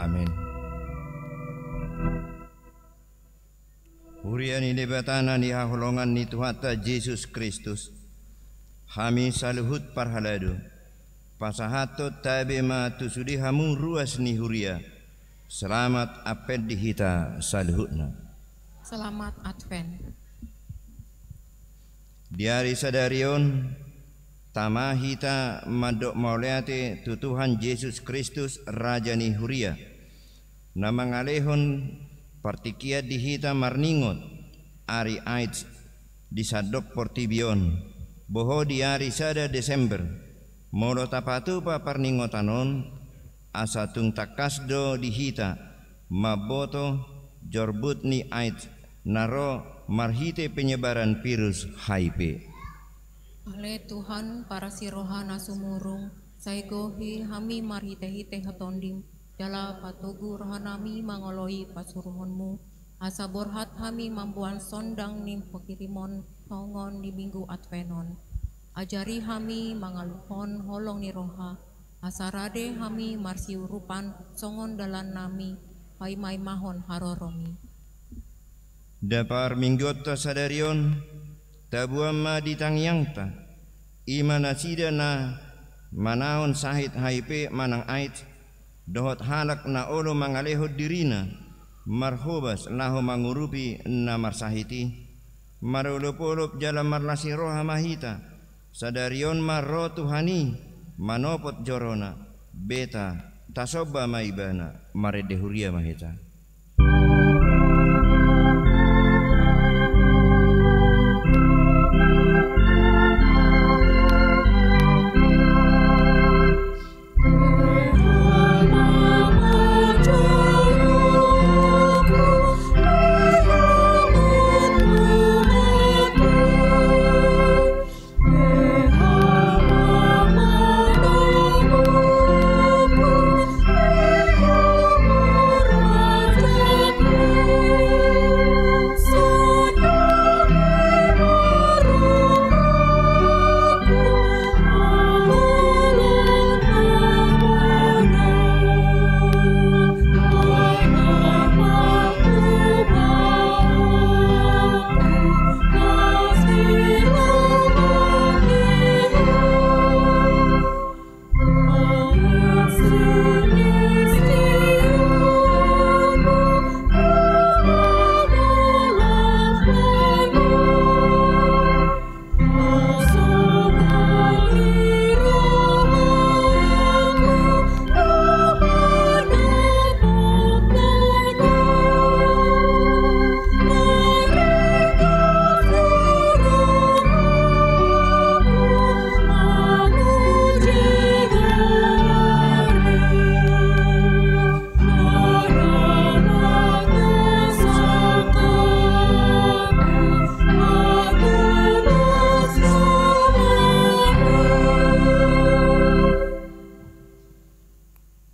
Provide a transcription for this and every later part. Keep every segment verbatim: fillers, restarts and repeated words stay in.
Amen. Huria ni Debata na nihaholongan ni Tuhanta Jesus Kristus, hami saluhut parhalado, pasahathon tabe ma tu sude hamu ruas ni huria. Selamat Advent di hita saluhutna. Selamat Advent. Di ari sadari on, tama hita mandok mauliate tu Tuhan Jesus Kristus, Raja ni huria, na mangalehon partingkian di hita marningot ari Ait di sandok portibi on, boho di ari sada Desember. Molo tapatupa parningotan on, asa tung tangkas do di hita mamboto jorbut ni Ait na ro marhite penyebaran virus H I V. Ale Tuhan, parasi roha na sumurung, sai gohi hami marhite-hite Ho Tondim, jala patogu rohanami mangoloi pasuruhonmu, asa borhat hami mamboan sondang ni panghirimon songon di Minggu Advent on. Ajari hami mangaluhon holong ni roha, asa rade hami marsiurupan songon dalannami, paima-imahon haroromi. Daparmingguonta sadari on, taboan ma di tangiangta, i ma nasida na manaon sahit H I V manang Ait, dohot halak na olo mangalehon dirina marhobas laho mangurupi na marsahit i. Marolop-olop jala marlas ni roha ma hita, sadari on ma ro Tuhan i manopot jorona, beta, tasomba ma Ibana. Marende huria ma hita.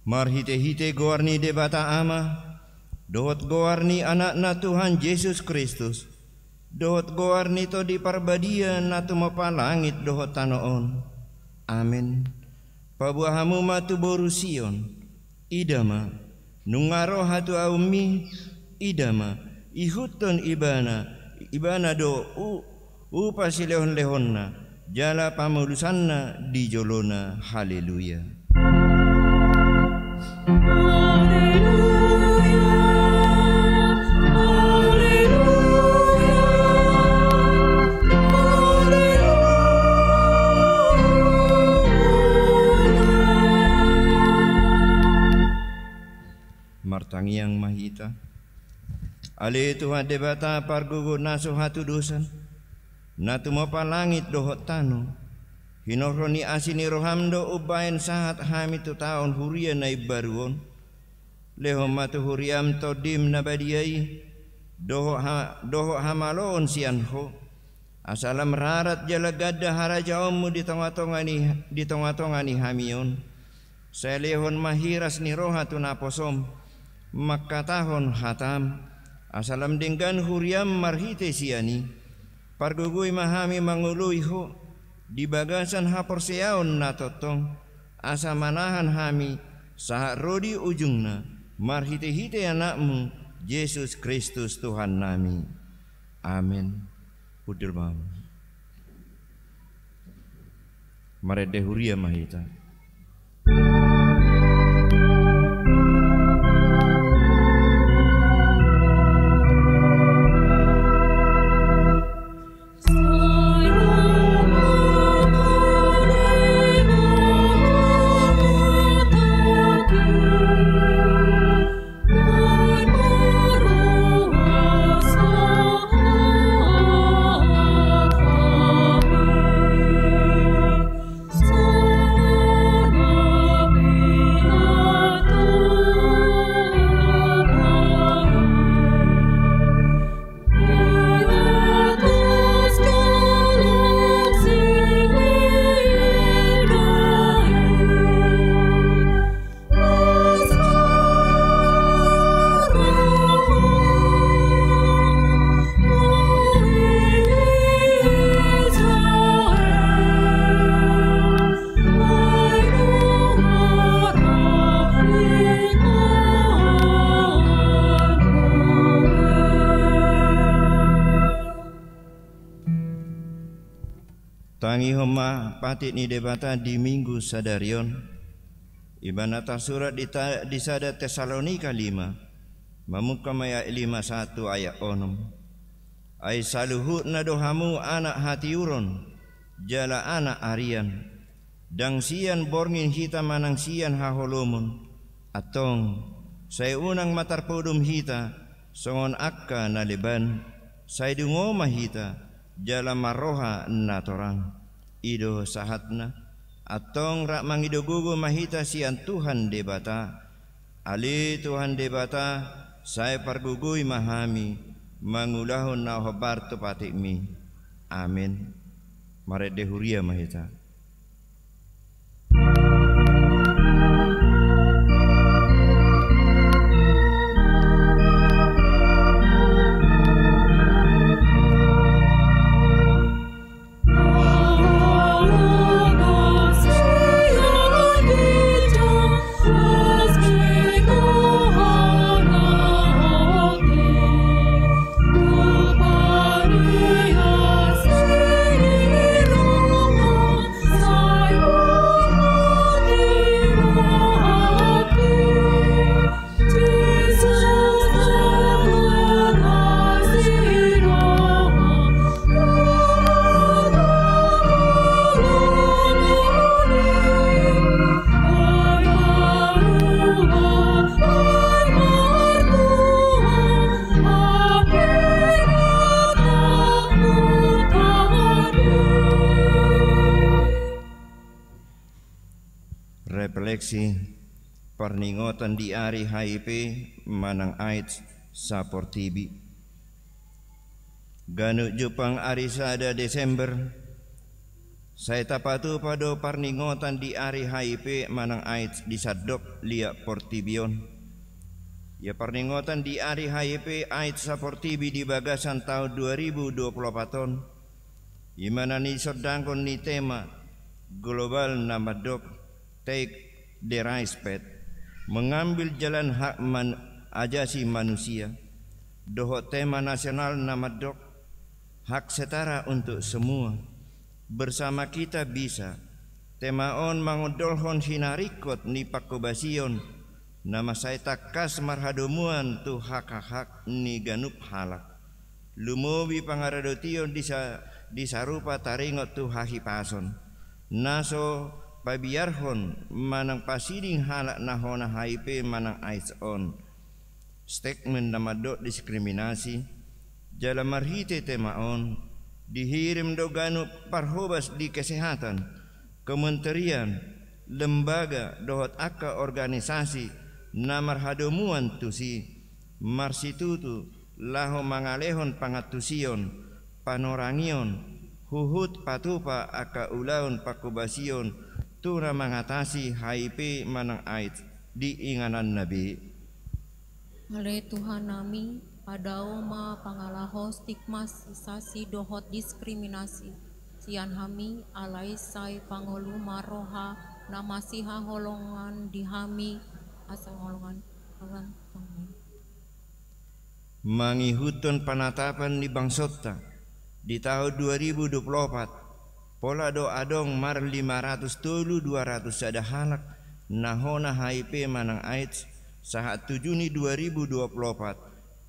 Marhite-hite goar ni Debata Ama, dohot goar ni Anakna Tuhan Jesus Kristus, dohot goar ni Tondi Parbadia na tumompa langit dohot tano on. Amen. Paboa hamu ma tu boru Sion. Ida ma, nunga ro hatuaonmi. Ida ma, ihuthon Ibana, Ibana do u-, upa silehon-lehonna jala pamolusanna di jolona. Haleluya. Martangiang ma hita. Ale Tuhan Debata, pargogo na so hatudosan, na tumompa langit dohot tano, hinorhon ni asi ni roham do umbahen sahat hami tu taon huria na imbaru on, lehon ma tu huriam Tondim na badia i, dohot ha-, dohot hamaloon sian Ho, asa lam rarat jala ganda harajaonmu di tonga-tonga ni, di tonga-tonga ni hami on. Sai lehon ma hiras ni roha tu naposom mangkatahon hatam, asa lam denggan huriam marhite sian i. Pargogoi ma hami mangoloi Ho di bagasan haporseaon na tongtong, asa manahan hami sahat ro di ujungna, Marhite-hite Anakmu, Jesus Kristus Tuhannami. Amen. Hundul ma hamu. Marende huria ma hita. Tangihon ma patik ni Debata di Minggu sadari on, i ma na tarsurat di ta-, di sada Tesalonika lima, mamungka ma i ayat lima sahat tu ayat onom. Ai saluhutna do hamu anak hatiuron, jala anak arian, ndang sian borngin hita manang sian haholomon, antong, sai unang ma tarpodom hita, songon angka na leban, sai dungo ma hita, jala marroha na torang. I do sahatna, antong rap mangido gogo ma hita sian Tuhan Debata. Ale Tuhan Debata, sai pargogoi ma hami, mangulahon na hombar tu patikmi. Amen. Marende huria ma hita. Refleksi, parningotan di ari H I V manang AIDS saportibi. Ganup jumpang ari sada Desember, sai tapatupa do parningotan di ari H I V manang AIDS di sandok liat portibi on. Ia parningotan di ari H I V AIDS saportibi di bagasan taon dua ribu dua puluh opat on, i ma na nisondangkon ni tema global na mandok Take the Right Path, mengambil jalan hak man-, ajasi manusia, dohot tema nasional na mandok Hak Setara untuk Semua, Bersama Kita Bisa. Tema on mangondolhon sinaringkot ni pangkobasion na mansai tangkas marhadomuan tu hak-hak ni ganup halak. Lumobi pangaradotion di sa-, di sarupa taringot tu hahipason, na so pabiarhon manang pasiding halak na hona H I V manang AIDS on. Stigma na mandok diskriminasi, jala marhite tema on, dihirim do ganup parhobas di kesehatan, kementerian, lembaga, dohot angka organisasi na marhadomuan tusi, marsitutu laho mangalehon pangantusion, panorangion, huhut patupa angka ulaon pangkobasion tu na mangatasi H I V manang AIDS di ingananna be. Ale Tuhannami, padao ma pangalaho stigmatisasi dohot diskriminasi sian hami, alai sai pangolu ma roha na masihaholongan di hami, asa holongan. Mangihuthon panatapan ni bangsonta di taon dua ribu dua puluh opat, pola do adong marlima ratus tolu dua ratus sada halak na hona H I V manang AIDS, sahat tu Juni dua ribu dua puluh opat,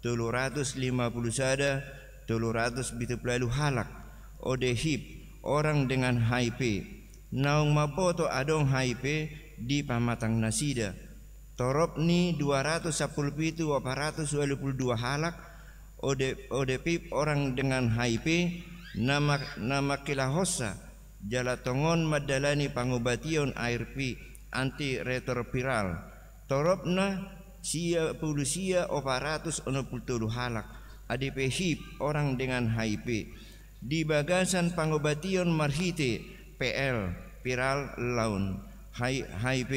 tolu ratus lima puluh sada tolu ratus pitu pulu ualu halak, ode hip orang dengan H I V, naung mamboto adong H I V di pamatang nasida. Torop ni dua ratus sampulu pitu opat ratus ualu pulu dua halak, ode, ode pip orang dengan H I V, na ma-, na mangkilahonsa, jala tongon mandalani pangobation A R V, antiretroviral. Toropna sia pulu sia opat ratus onom pulu tolu halak, ode pe hip orang dengan H I V. Di bagasan pangobation marhite P L, viral load, H I-, H I V,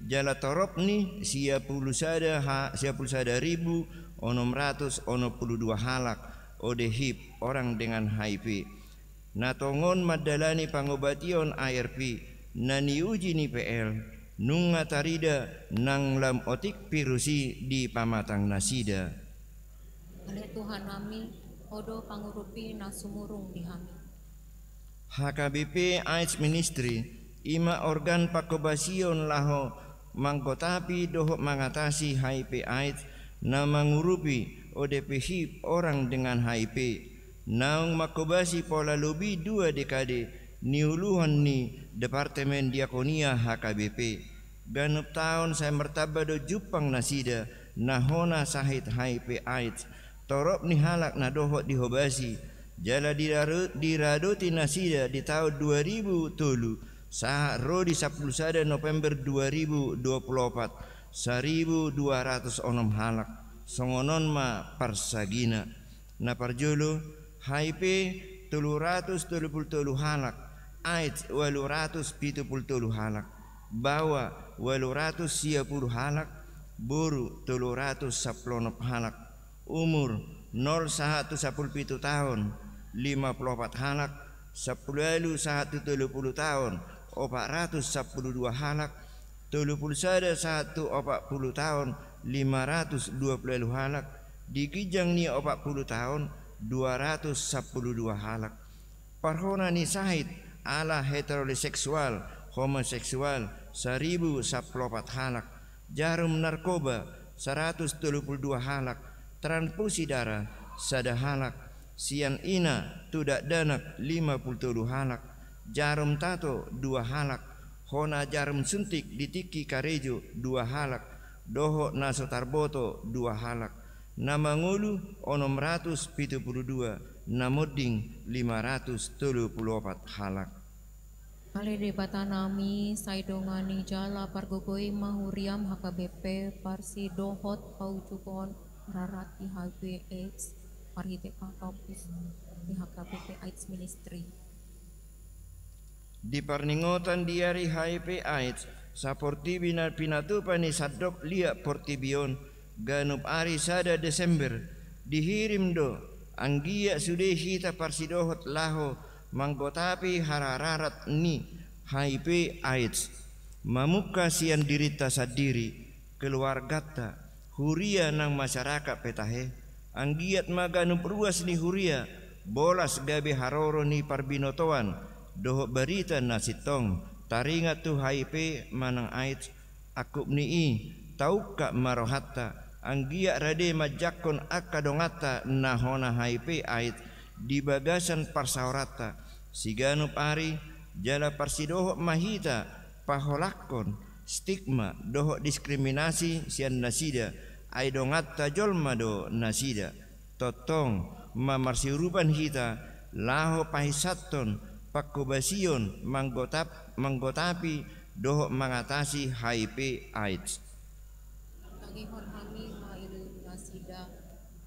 jala torop ni sia pulu sada ha-, sia pulu sada ribu onom ratus onom pulu dua halak, ode hip orang dengan H I V. Na tongon mandalani pangobation A R V, na niuji ni P L, nunga tarida nang lam otik virus i di pamatang nasida. Ale Tuhan nami, Ho do pangurupi na sumurung di hami. H K B P AIDS Ministry, i ma organ panghobasion laho manggotapi dohot mangatasi H I V AIDS, na mangurupi ode pe hip orang dengan H I V, naung manghobasi pola lobi dua dekade niuluhon ni Departemen Diakonia H K B P. Ganup taon sai martamba do jumpang nasida na hona sahit H I V AIDS. Torop ni halak na dohot dihobasi, jala diraru-, diradoti nasida di taon dua ribu tolu, sahat ro di sampulu sada November dua ribu dua pulu opat, saribu dua ratus onom halak. Songon on ma parsagina. Na parjolo, H I V tolu ratus tolu pulu tolu halak, AIDS ualu ratus pitu pulu tolu halak, baoa ualu ratus sia pulu halak, boru tolu ratus sampulu onom halak, umur nol sahat tu sampulu pitu taon, lima pulu opat halak, sampulu ualu sahat tu tolu pulu taon, opat ratus sampulu dua halak, tolu pulu sada sahat tu opat pulu taon, lima ratus dua pulu ualu halak, di ginjang ni opat pulu taon, dua ratus sampulu dua halak. Parhona ni sahit ala heteroseksual, homoseksual, saribu sampulu opat halak, jarum narkoba, saratus tolu pulu dua halak, transfusi darah, sada halak, sian ina tu dakdanak, lima pulu tolu halak, jarum tato, dua halak, hona jarum suntik di tingki karejo, dua halak, dohot na so tarboto, dua halak, na mangolu, onom ratus pitu pulu dua, na monding, lima ratus tolu pulu opat halak. Ale Debata nami, sai dongani jala pargogoi ma huriam H K B P, parsidohot paujukhon rarat di H I V AIDS, marhite pangkapus di H K B P AIDS Ministry. Di parningotan di ari H I V AIDS, saportibi na pinatupa ni sandok liat portibi on, ganup ari sada Desember, dihirim do, anggiat sude hita parsidohot laho manggotapi harararat ni H I V AIDS, mamungka sian dirinta sandiri, keluarganta, huria nang masyarakat pe tahe, anggiat ma ganup ruas ni huria, bolas gabe haroro ni parbinotoan, dohot barita na sintong, taringot tu H I V manang AIDS, angkup ni i, taungkap ma rohanta, anggiat rade manjangkon angka donganta na hona H I V AIDS, di bagasan parsaoranta, siganup ari, jala parsidohot ma hita, paholangkon, stigma, dohot diskriminasi, sian nasida, ai donganta jolma do nasida. Tongtong, ma marsiurupan hita, laho pahinsathon, panghobasion, manggotap-, manggotapi, dohot mangatasi H I V AIDS. Tangihon hami ma ilu nasida,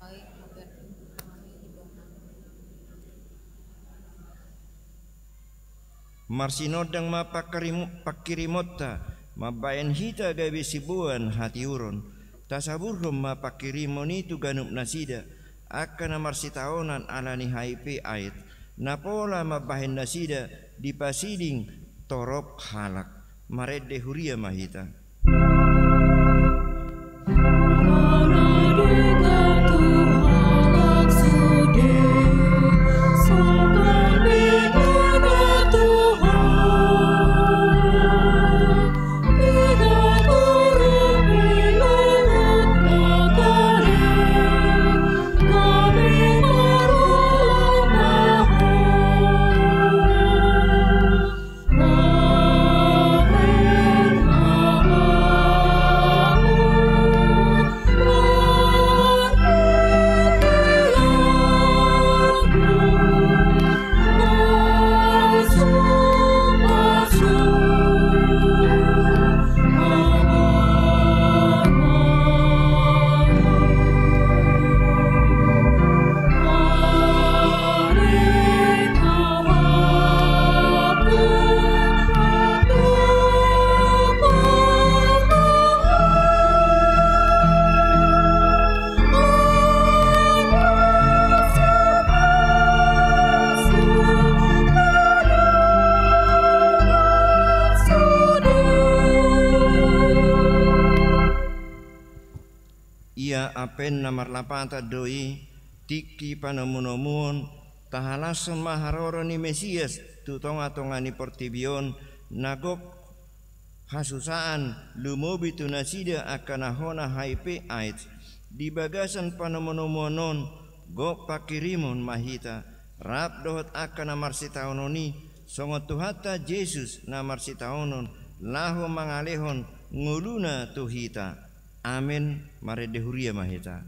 ai haberhon hami ibohon. Marsinondang ma pangkirim-, pangkirimonta, mambahen hita gabe siboan hatiuron. Tasaburhon ma pangkirimon i tu ganup nasida, angka na marsitaonan ala ni H I V AIDS, na pola mambahen nasida dipasiding torop halak. Marende huria ma hita. Ia ampenna marlapatan do i, tingki panomunomuon, tahalashon ma haroro ni Mesias tu tongatonga ni portibi on, na gok hasusaan lumobi tu nasida angka na hona H I V AIDS. Di bagasan panomunomuon on, gok panghirimon ma hita, rap dohot angka na marsitaonon i, songon Tuhanta Jesus na marsitaonon, laho mangalehon ngoluna tu hita. Amen. Marende huria ma hita.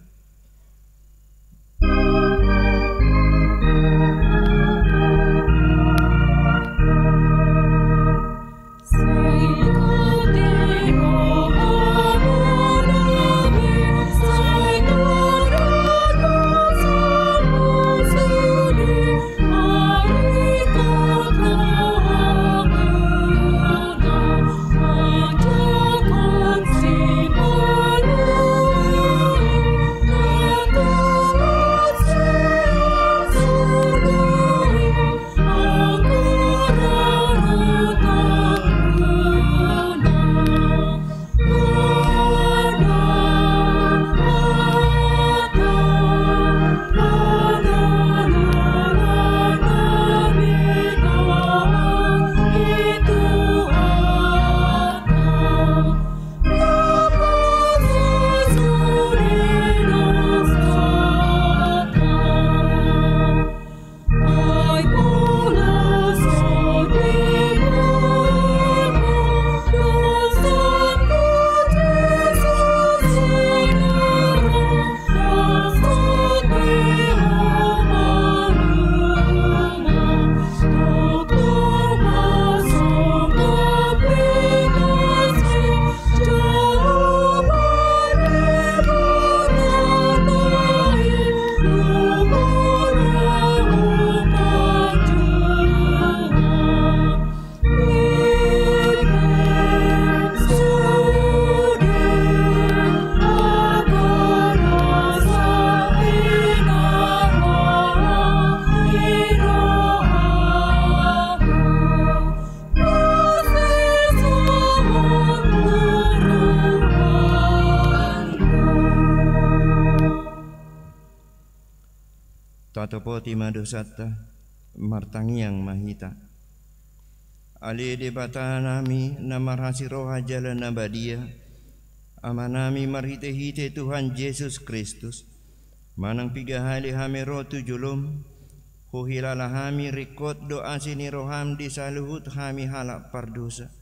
Tatopoti ma dosanta, martangiang ma hita. Ale Debata nami na marhasi roha jala na badia, Ama nami marhitehite Tuhan Jesus Kristus, manang piga hali hami ro tu jolom, huhilala hami ringkot do asi ni roham di saluhut hami halak pardosa.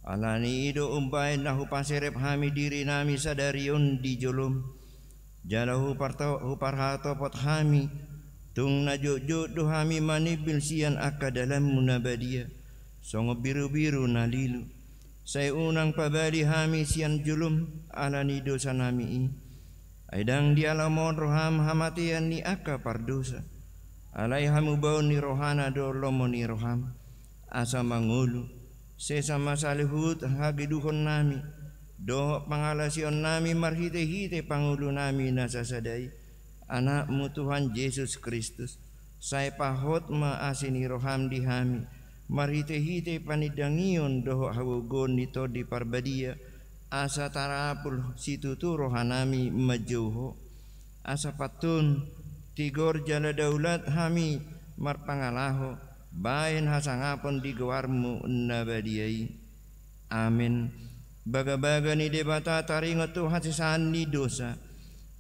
Alani i do umbaen na hupaserep hami diri nami sadari on di jolom, jala huparto-, huparhatopot hami, tung na jotjot do hami manimbil sian angka dalanmu na badia, songon birubiru na lilu. Sai unang pabali hami sian jolom alani dosa nami i. Ai ndang dialamon roham hamatean ni angka pardosa. Alai hamubaon ni rohana do lomo ni roham, asa mangolu, sesa ma saluhut hageduhon nami, dohot pangalasion nami marhitehite pangolu nami na sasada i, Anakmu Tuhan Jesus Kristus, sai pahot ma asi ni roham di hami, marhitehite panindangion dohot hagogoon ni Tondi Parbadia, asa tarapul situtu rohanami manjou Ho, asa pantun, tigor jala daulat hami marpangalaho bahen hasangapon di goarMu na badia i. Amen. Bagabaga ni Debata taringot tu hasesaan ni dosa,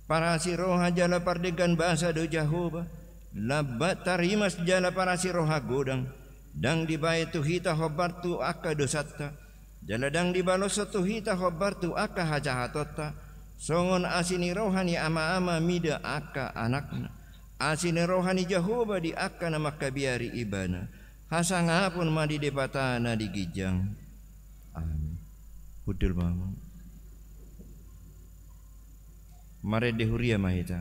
parasi roha jala pardenggan basa do Jahowa, lambat tarimas jala parasi roha godang, ndang dibahen tu hita hombar tu angka dosanta, jala ndang dibaloshon tu hita hombar tu angka hajahatonta, songon asi ni roha ni ama-ama mida angka anakna, asi ni roha ni Jahowa di angka na mangkabiari Ibana. Hasangapon ma di Debata na di ginjang. Amen. Hundul ma. Marende huria ma hita.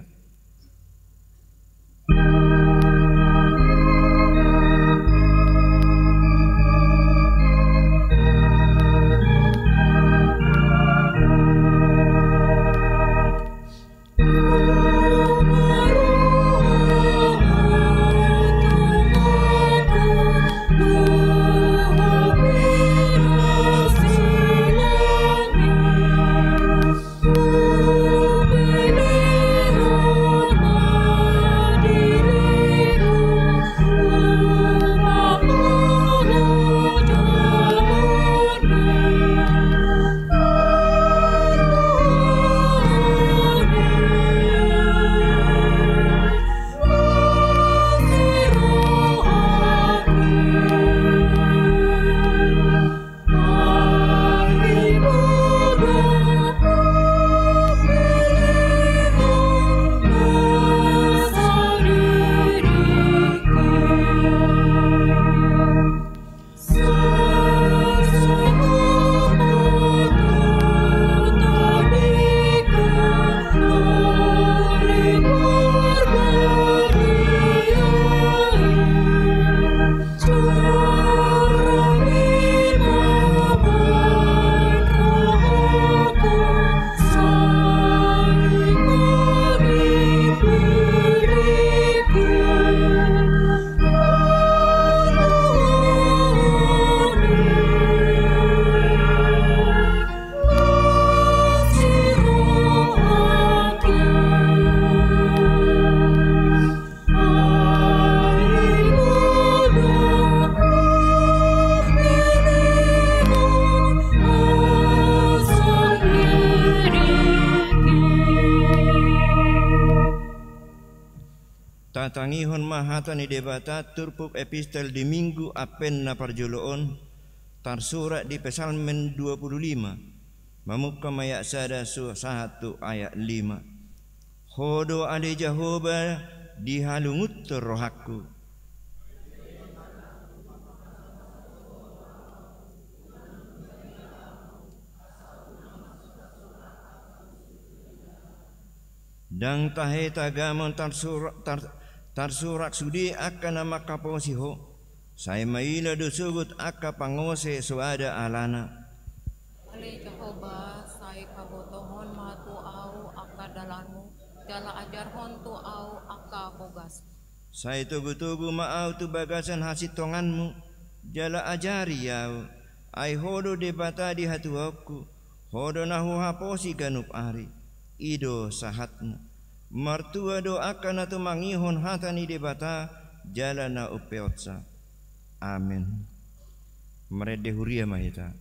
Tatangihon ma hata ni Debata turpuk epistel di Minggu Advent na parjolo on, tarsurat di Psalmen dua puluh lima, mamungka ma ayat sada su-, sahat tu ayat lima. Ho do ale Jahowa dihalungunhon rohangku. Ndang tahe tagamon tarsur-, tar-, tarsurat sude angka na mangkaposi Ho, sai maila do sogot angka pangose soada alana. Ale Jahowa, sai pabotohon ma tu ahu angka dalanMu, jala ajarhon tu ahu angka bogasMu. Sai togutogu ma ahu tu bagasan hasintonganMu, jala ajari ahu, ai Ho do Debata di hatuaonku, Ho do na huhaposi ganup ari. I do sahatna. Martua do angka na tumangihon hata ni Debata, jala na umpeopsa. Amen. Marende huria ma hita.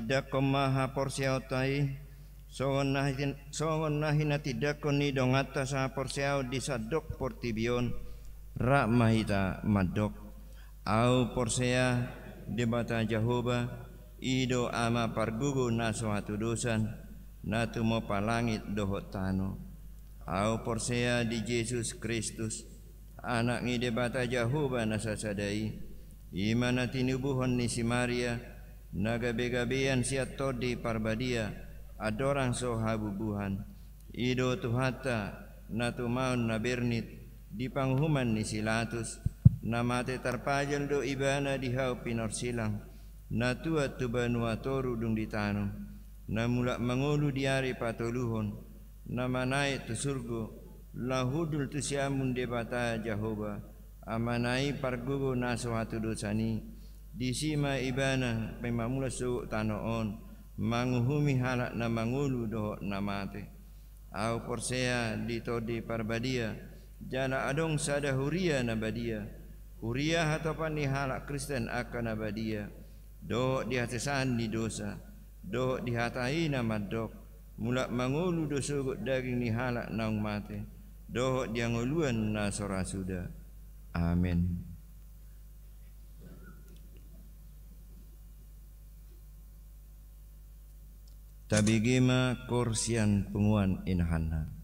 Tindanghon ma haporseaonta i, songon na hin-, songon na hinatindangkon ni donganta sahaporseaon di sandok portibi on, rap ma hita mandok: Ahu porsea Debata Jahowa, i do Ama pargogo na so hatudosan, na tumompa langit dohot tano. Ahu porsea di Jesus Kristus, Anak ni Debata Jahowa na sasada i, i ma na tinubuhon ni si Maria, na gabegabean sian Tondi Parbadia, andorang so habubuhan. I do Tuhanta, na tumaon na bernit di panguhuman ni si Latus, na mate tarpajal do Ibana di hau pinorsilang, na tuat tu banua toru dung ditanom, na mulak mangolu di ari patoluhon, na manaek tu surgo, laho hundul tu siamun Debata Jahowa, Amana i pargogo na so hatudosan i. Disi ma Ibana paimamulan sogot tano on, manguhumi halak na mangolu dohot na mate. Ahu porsea di Tondi Parbadia, jala adong sada huria na badia, huria hatopan ni halak Kristen angka na badia, dohot di hasesaan ni dosa, dohot di hata i na mandok: Mulak mangolu do sogot daging ni halak naung mate, dohot di hangoluan na so ra suda. Amen. Tabege ma koor sian punguan inahanna.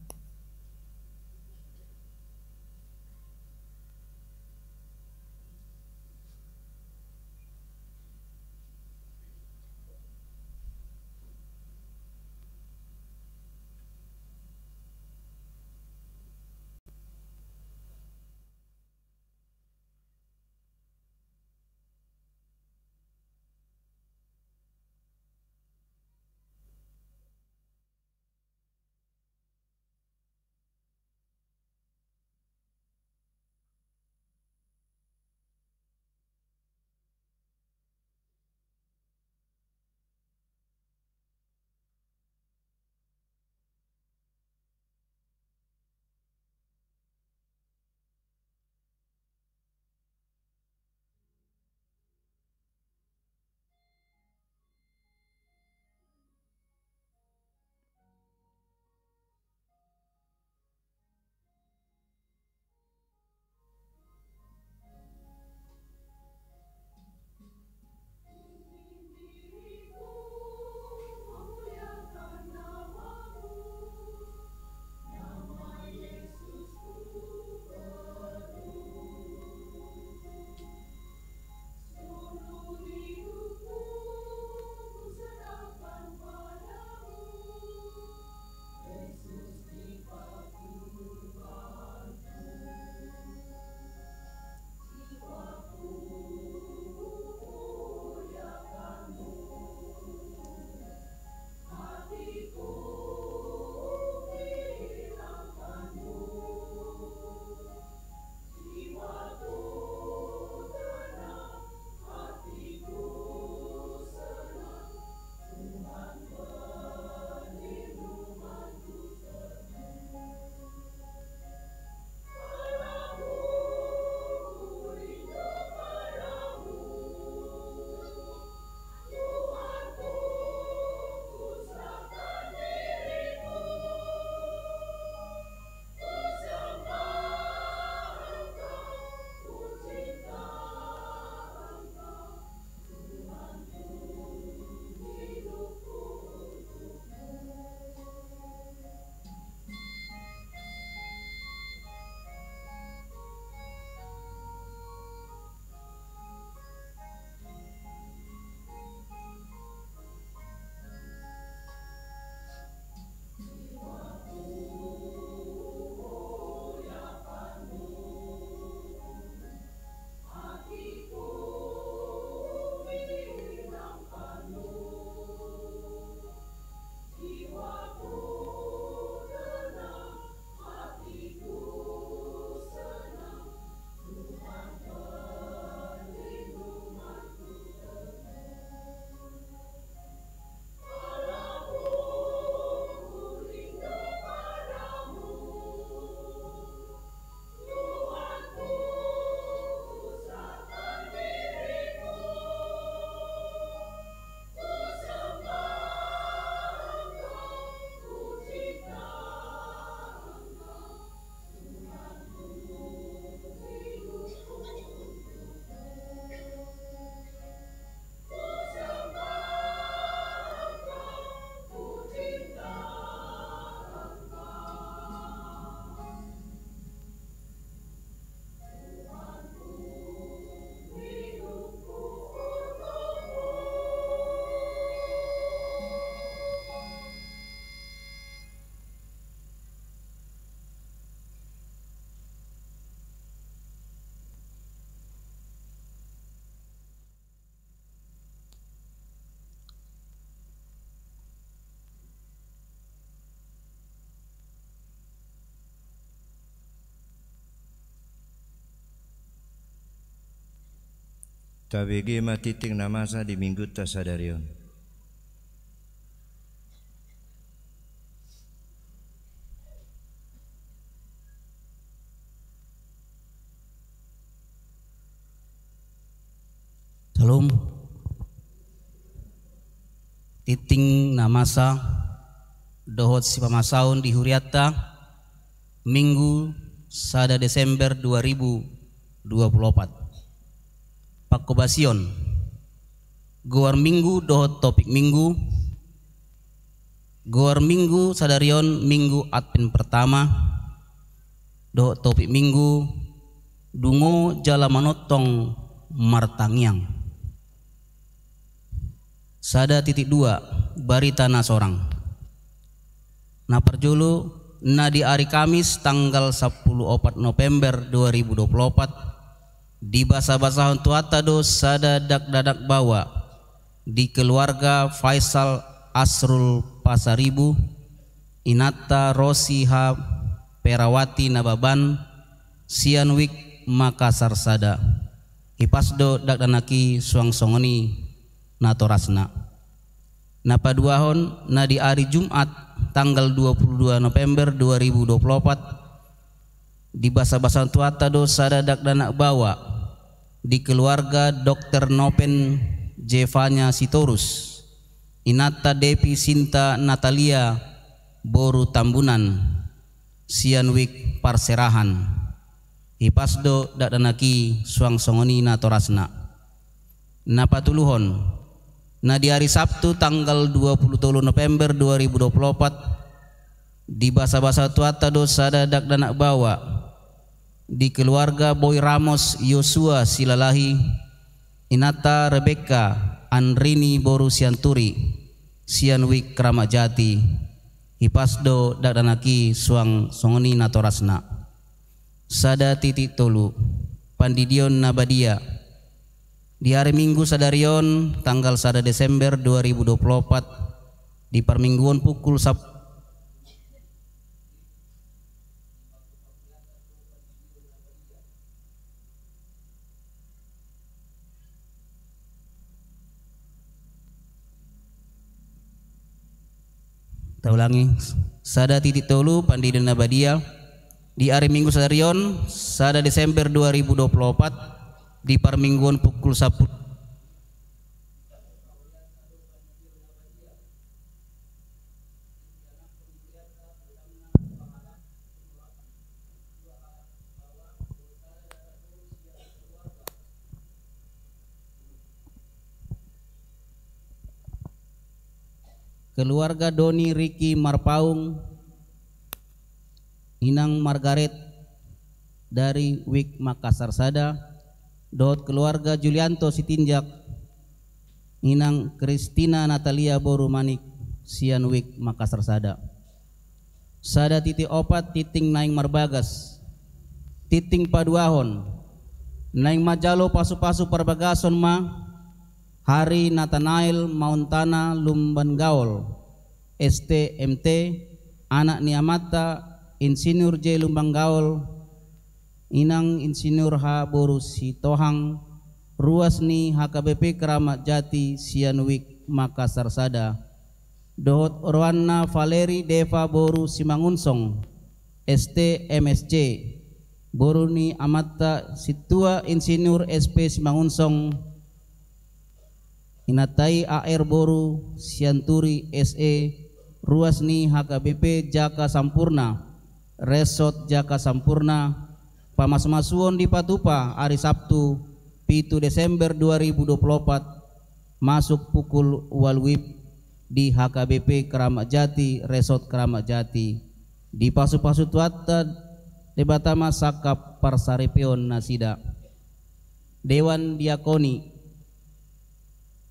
Tabege ma tingting na masa di minggunta sadari on. Shalom. Tingting na masa dohot sipamasaon di hurianta, Minggu sada Desember dua ribu dua puluh opat. Pangkobasion. Goar Minggu dohot topik Minggu. Goar Minggu sadari on Minggu Advent pertama. Dohot topik Minggu: Dungo jala manongtong martangiang. Sada titik dua, barita na sorang. Na parjolo, na di ari Kamis tanggal sampulu opat November dua ribu dua puluh opat, dibasabasahon Tuhanta do sada dakdanak baoa di keluarga Faisal Asrul Pasaribu, inanta Rosi H. Perawati Nababan, sian Wijk Makassar sada. Hipas do dakdanak i suang songon i natorasna. Na paduahon, na di ari Jumat tanggal dua puluh dua November dua ribu dua puluh opat, dibasabasahon Tuhanta do sada dakdanak baoa di keluarga Dokter Nopen Jevanya Sitorus, inanta Devi Sinta Natalia boru Tambunan, sian Wijk Parserahan. Hipas do dakdanak i suang songon i natorasna. Na patoluhon, na di ari Sabtu tanggal dua puluh tolu November dua ribu dua puluh opat, dibasabasahon Tuhanta do sada dakdanak baoa di keluarga Boy Ramos Yosua Silalahi, inanta Rebekka Andrini boru Sianturi, sian Wijk Kramat Jati. Hipas do dakdanak i suang songon i natorasna. Sada titik tolu, pandidion na badia. Di ari Minggu sadari on tanggal sada Desember dua ribu dua puluh opat, di parmingguon pukul sap- Taulangi, sada titik tolu, pandidion na badia. Di ari Minggu sadari on, sada Desember dua ribu dua puluh opat, di parmingguon pukul sampulu. Keluarga Doni Riki Marpaung, inang Margaret dari Wijk Makassar sada, dohot keluarga Julianto Sitinjak, inang Kristina Natalia boru Manik, sian Wijk Makassar sada. Sada titik opat, tingting naeng marbagas. Tingting paduahon, naeng manjalo pasupasu parbagason ma Hari Natanael Maontana Lumban Gaol, S T, M T, anak ni amanta Insinyur J. Lumban Gaol, inang Insinyur H. boru Sitohang, ruas ni H K B P Kramat Jati sian Wijk Makassar sada, dohot rohana Valeri Deva boru Simangunsong, S T, M S C, boru ni amanta Sintua Insinyur S P Simangunsong, inanta i A R boru Sianturi, S E, ruas ni H K B P Jaka Sampurna, Resort Jaka Sampurna, pamasumasuon dipatupa ari Sabtu, pitu Desember dua ribu dua puluh opat, masuk pukul ualu W I B di H K B P Kramat Jati, Resort Kramat Jati. Dipasupasu Tuhanta Debata ma sangkap parsaripeon nasida. Dewan Diakoni.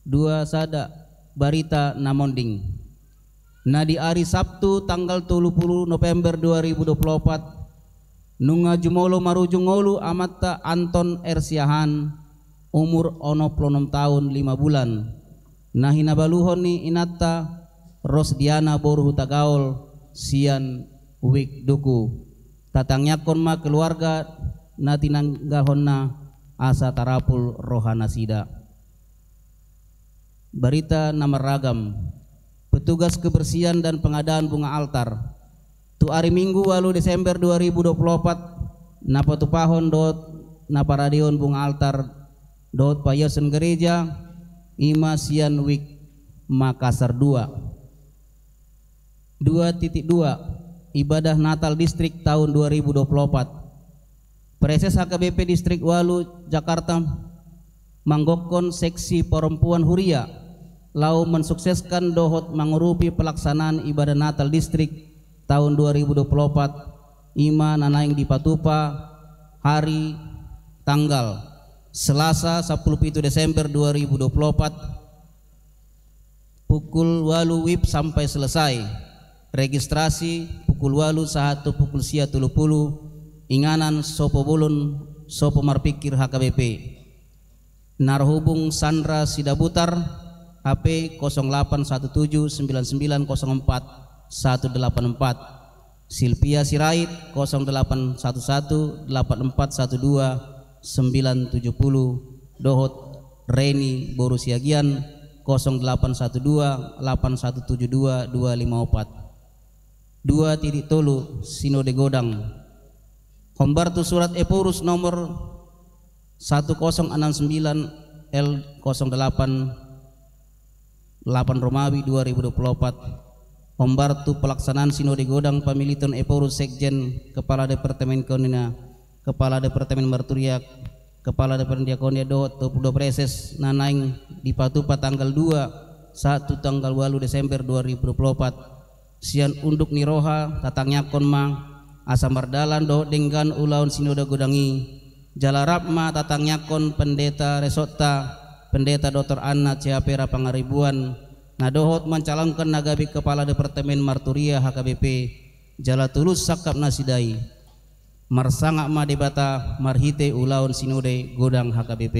Dua sada, barita na monding. Na di ari Sabtu tanggal tolu pulu November dua ribu dua pulu opat, nunga jumolo marujung ngolu amanta Anton R. Siahaan, umur onom pulu onom taon lima bulan, na hinabaluhon ni inanta Rosdiana boru Hutagaol, sian Wijk Duku. Tatangiangkon ma keluarga na tinanggahonna asa tarapul rohanasida. Barita na marragam. Petugas kebersihan dan pengadaan bunga altar. Tu ari Minggu, ualu Desember dua ribu dua puluh opat, na patupahon dohot na paradehon bunga altar dohot paiason gereja, i ma sian WIK Makassar dua. Dua titik dua, ibadah Natal distrik tahun dua ribu dua puluh opat. Praeses H K B P Distrik ualu Jakarta manggokkon seksi perempuan huria laho mensukseskan dohot mangurupi pelaksanaan ibadah Natal distrik tahun dua ribu dua puluh opat, i ma na naeng dipatupa hari tanggal Selasa, sampulu pitu Desember dua ribu dua puluh opat, pukul ualu WIB sampai selesai. Registrasi pukul ualu sahat tu pukul sia tolu pulu, inganan Sopo Bolon, Sopo Marpikir H K B P. Narhubung Sandra Sidabutar, H P kosong delapan satu tujuh sembilan sembilan kosong empat satu delapan empat. Silvia Sirait, kosong delapan satu satu delapan empat satu dua sembilan tujuh puluh, dohot Reni boru Siagian, kosong delapan satu dua delapan satu tujuh dua dua lima opat. Dua titik tolu, Sinode Godang. Hombar tu surat Ephorus nomor satu kosong enam sembilan L kosong delapan delapan Romawi dua ribu dua puluh opat. Hombar tu pelaksanaan Sinode Godang pamiliton Ephorus Sekjen, Kepala Departemen Koinonia, Kepala Departemen Marturia, Kepala Departemen Diakonia dohot dua puluh dua praeses na naeng dipatupa tanggal dua sahat tu tanggal ualu Desember dua ribu dua puluh opat. Sian unduk ni roha tatangiangkon ma asa mardalan dohot denggan ulaon Sinode Godang i. Jala rap ma tatangiangkon Pendeta Resortta, Pendeta Doktor Anna Ceapera Pangaribuan, na dohot mancalonkan na gabe Kepala Departemen Marturia H K B P, jala tulus sangkap nasida i. Marsangap ma Debata marhite ulaon Sinode Godang H K B P.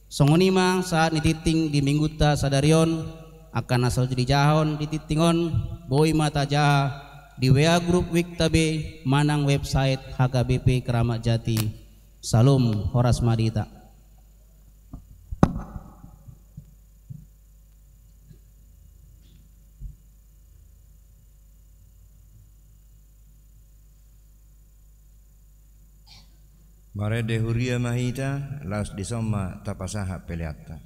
Songon i ma sahat ni tingting di Minggunta sadari on. Angka na so dijahahon di tingting on, boi ma tajaha di W A grup WIK Tabe manang website H K B P Keramat Jati. Salom, horas ma di hita. Marende huria ma hita, laos dison ma tapasahat peleanta.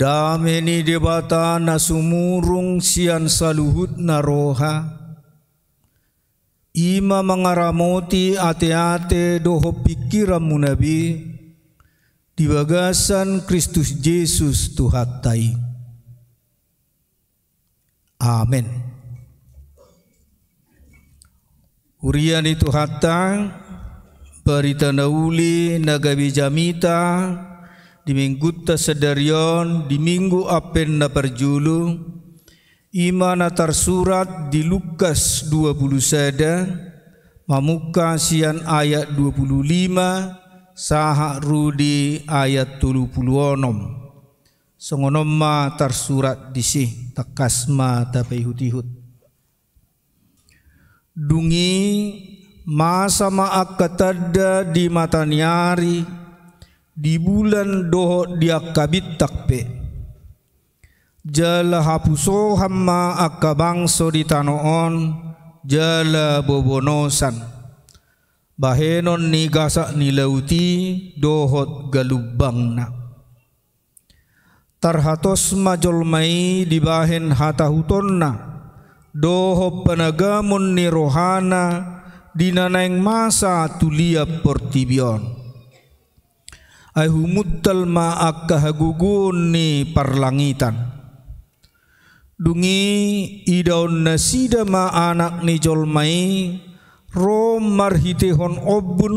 Dame ni Debata na sumurung sian saluhutna roha, i ma mangaramoti ateate dohot pingkiranmuna be di bagasan Kristus Jesus Tuhanta i. Amen. Huria ni Tuhanta, barita na uli na gabe jamita di Minggunta sadari on, di Minggu Advent na parjolo, i ma na tarsurat di Lukas dua pulu sada, mamungka sian ayat dua pulu lima sahat ro di ayat tolu pulu onom. Songon on ma tarsurat disi, tangkas ma tapaihut-ihut. Dung i masa ma angka tanda di mata ni ari, di bulan dohot di angka bintang pe. Jala hapusohan ma angka bangso di tano on, jala bobonosan bahenon ni gasak ni laut i dohot galumbangna. Tarhatos ma jolma i dibahen hatahutonna dohot panagamon ni rohana di na naeng masa tu liat portibi on. Ai humuntal ma angka hagogoon ni parlangitan. Dung i idaon nasida ma Anak ni jolma i ro marhitehon ombun,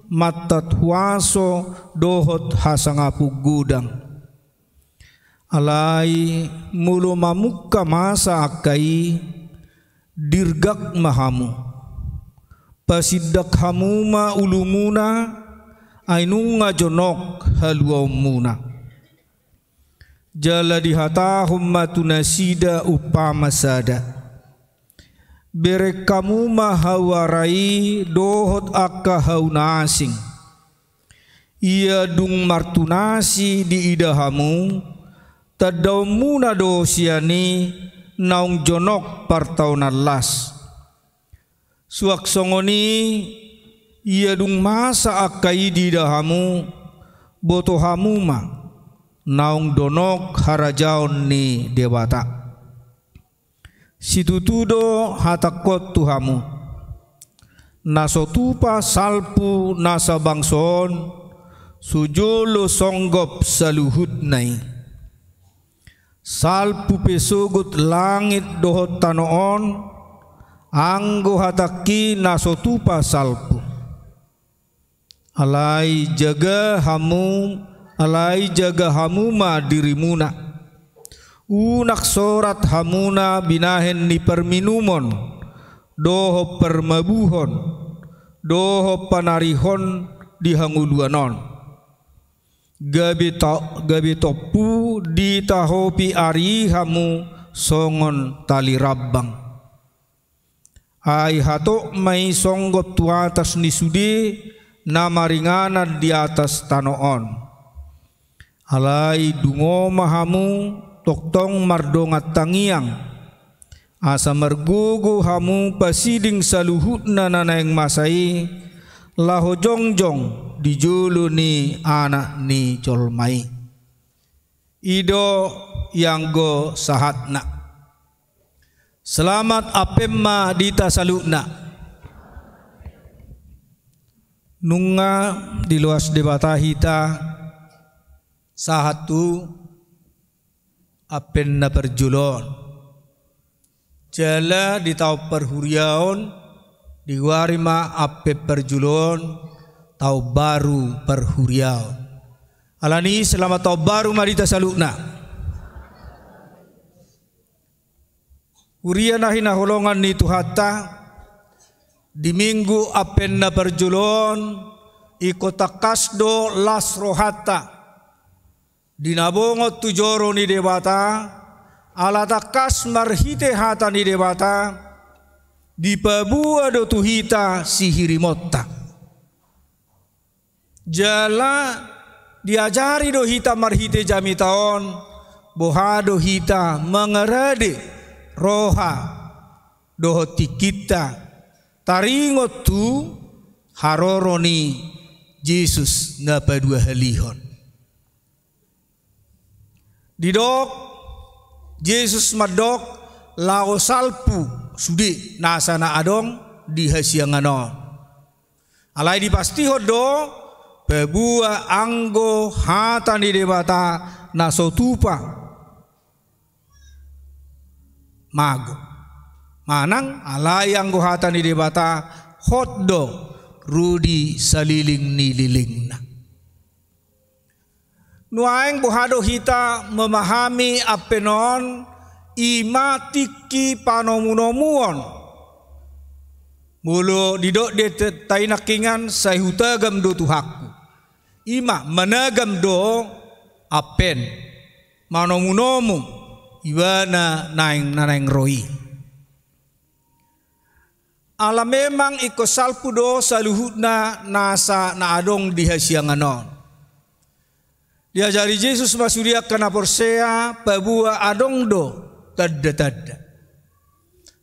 mantat huaso dohot hasangapon godang. Alai molo mamungka masa angka i, dirgak ma hamu. Pasindak hamu ma ulumuna, ai nunga jonok haluaonmuna. Jala dihatahon ma tu nasida umpama sada: Bereng hamu ma hau ara i dohot angka hau na asing. Ia dung martunasi diida hamu, tandaonmuna do sian i naung jonok partaonan las. Suang songon i, ia dung masa angka i diida hamu, boto hamu ma naung donok harajaon ni Debata. Situtu do hatangkon tu hamu: Na so tupa salpu nasa bangso on, so jolo songgop saluhutna i. Salpu pe sogot langit dohot tano on, anggo hatangki na so tupa salpu. Alai jaga hamu, alai jaga hamu ma dirimuna. Unang sorat hamuna binahen ni parminumon, dohot parmabuhon, dohot panarihon di hangoluan on. Gabe ta-, gabe tompu ditahopi ari i hamu songon tali rambang. Ai hatop ma i songgop tu atas ni sude na maringanan di atas tano on. Alai dungo ma hamu tongtong mardongan tangiang, asa margogo hamu pasiding saluhutna na naeng masa i, laho jongjong di jolo ni Anak ni jolma i. I do ianggo sahatna. Selamat Advent ma di hita saluhutna. Nunga diloas Debata hita sahat tu Advent na parjolo on. Jala di taon parhuriaon, digoari ma Advent parjolo on, taon baru parhuriaon. Alani i, selamat taon baru ma di hita saluhutna. Huria na hinaholongan ni Tuhanta, di Minggu Advent na parjolo on, ingkon tangkas do las rohanta di na bongot tu joro ni Debata, ala tangkas marhite hata ni Debata, dipaboa do tu hita sihirimonta. Jala diajari do hita marhite jamita on, boha do hita mangarade roha dohot tingkinta, taringot tu haroro ni Jesus na paduahalihon. Didok Jesus mandok laho salpu sude nasa na adong di hasiangan on. Alai dipastihon do paboa anggo hata ni Debata na so tupa mago. Manang alai anggo hata ni Debata hot do ro di saliling ni lilingna. Nuaeng boha do hita memahami ampen on, i ma tingki panomunomuon. Molo didok di hata i nangkiningan, sai hutagam do Tuhanku. I ma managam do ampen, manomunomu ibana naeng na naeng ro i. Ala memang ingkon salpu do saluhutna nasa na adong di hasiangan on. Diajari Jesus ma sude angka na porsea paboa adong do tanda-tanda.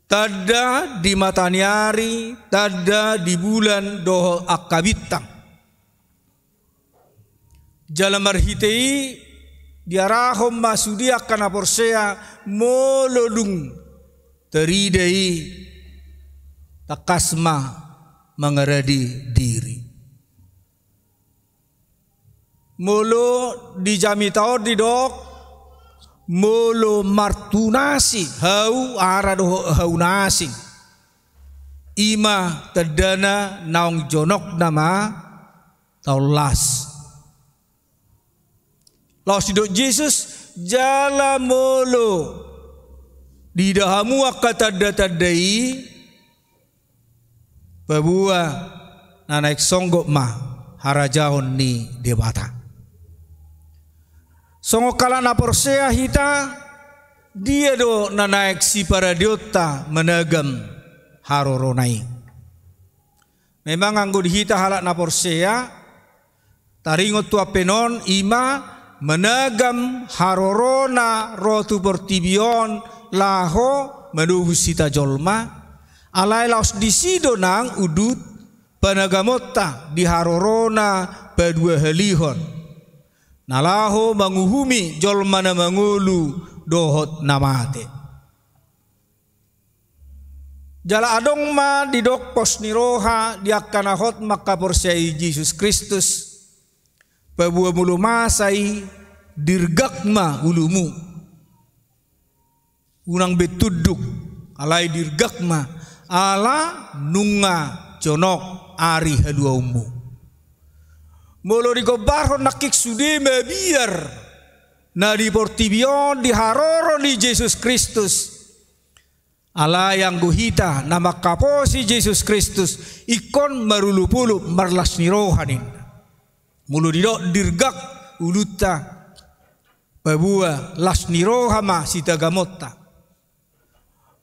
Tanda di mata ni ari, tanda di bulan dohot angka bintang. Jala marhite i diarahon ma sude angka na porsea molo dung tarida i tangkas ma mangarade diri. Molo di jamita on didok, molo martunasi hau ara dohot hau na asing, i ma tandana naung jonok nama taon las. Laos didok Jesus, jala molo diida hamu angka tanda-tanda i, paboa na naeng songgop ma harajaon ni Debata. Songon halak na porsea hita, dia do na naeng siparadeonta managam harorona i? Memang anggo di hita halak na porsea, taringot tu ampen on, i ma managam harorona ro tu portibi on laho manobus hita jolma, alai laos disi do nang undut panagamonta di harorona paduahalihon, na laho manguhumi jolma na mangolu dohot na mate. Jala adong ma didok pos ni roha di angka na hot mangkaporseai Jesus Kristus, paboa molo masa i dirgak ma ulumu. Unang be tunduk, alai dirgak ma, ala nunga jonok ari haluaonmu. Molo digombarhon nangkin sude mabiar na di portibi on di haroro ni Jesus Kristus, alai anggo hita na mangkaposi Jesus Kristus, ingkon marolopolop marlas ni roha ninna. Molo didok dirgak ulunta, paboa las ni roha ma sitagamonta.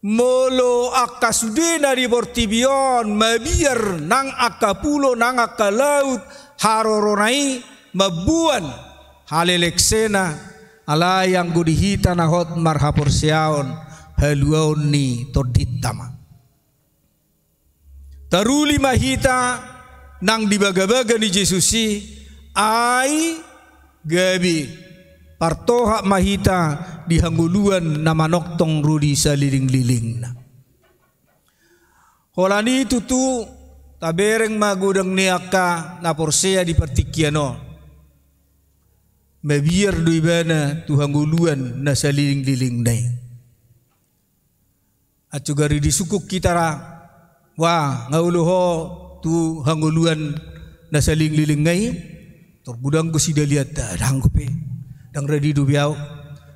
Molo angka sude na di portibi on mabiar nang angka pulo nang angka laut harorona i mamboan haleleksena, alai anggo di hita na hot marhaporseaon, haluaon ni tondinta ma. Taruli ma hita nang di bagabaga ni Jesus i, ai gabe partohap ma hita di hangoluan na manongtong ro di salilinglilingna. Holan i tutu tabereng ma godang ni angka na porsea di partingkian on. Mabiar do ibana tu hangoluan na salilinglilingna i. Acu gari disungkun hita ra, wa, nga olo ho tu hangoluan na salilinglilingna i, tor godang do sidalianta, ndang dope, ndang ready dope au.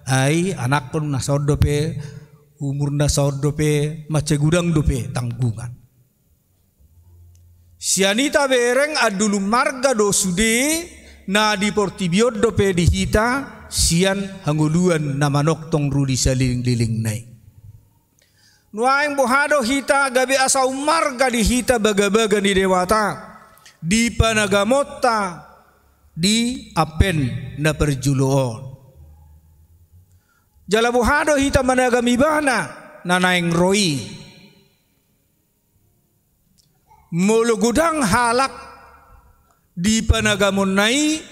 Ai anakkon na saon dope, umur na saon dope, mansai godang dope tanggungan. Sian i tabereng andulung marga do sude na di portibi on dope di hita sian hangoluan na manongtong ro di salilinglilingna i. Nuaeng boha do hita gabe asa ummarga di hita bagabaga ni Debata di panagamonta di ampen na parjolo on. Jala boha do hita managam ibana na naeng ro i. Molo godang halak di panagamonna i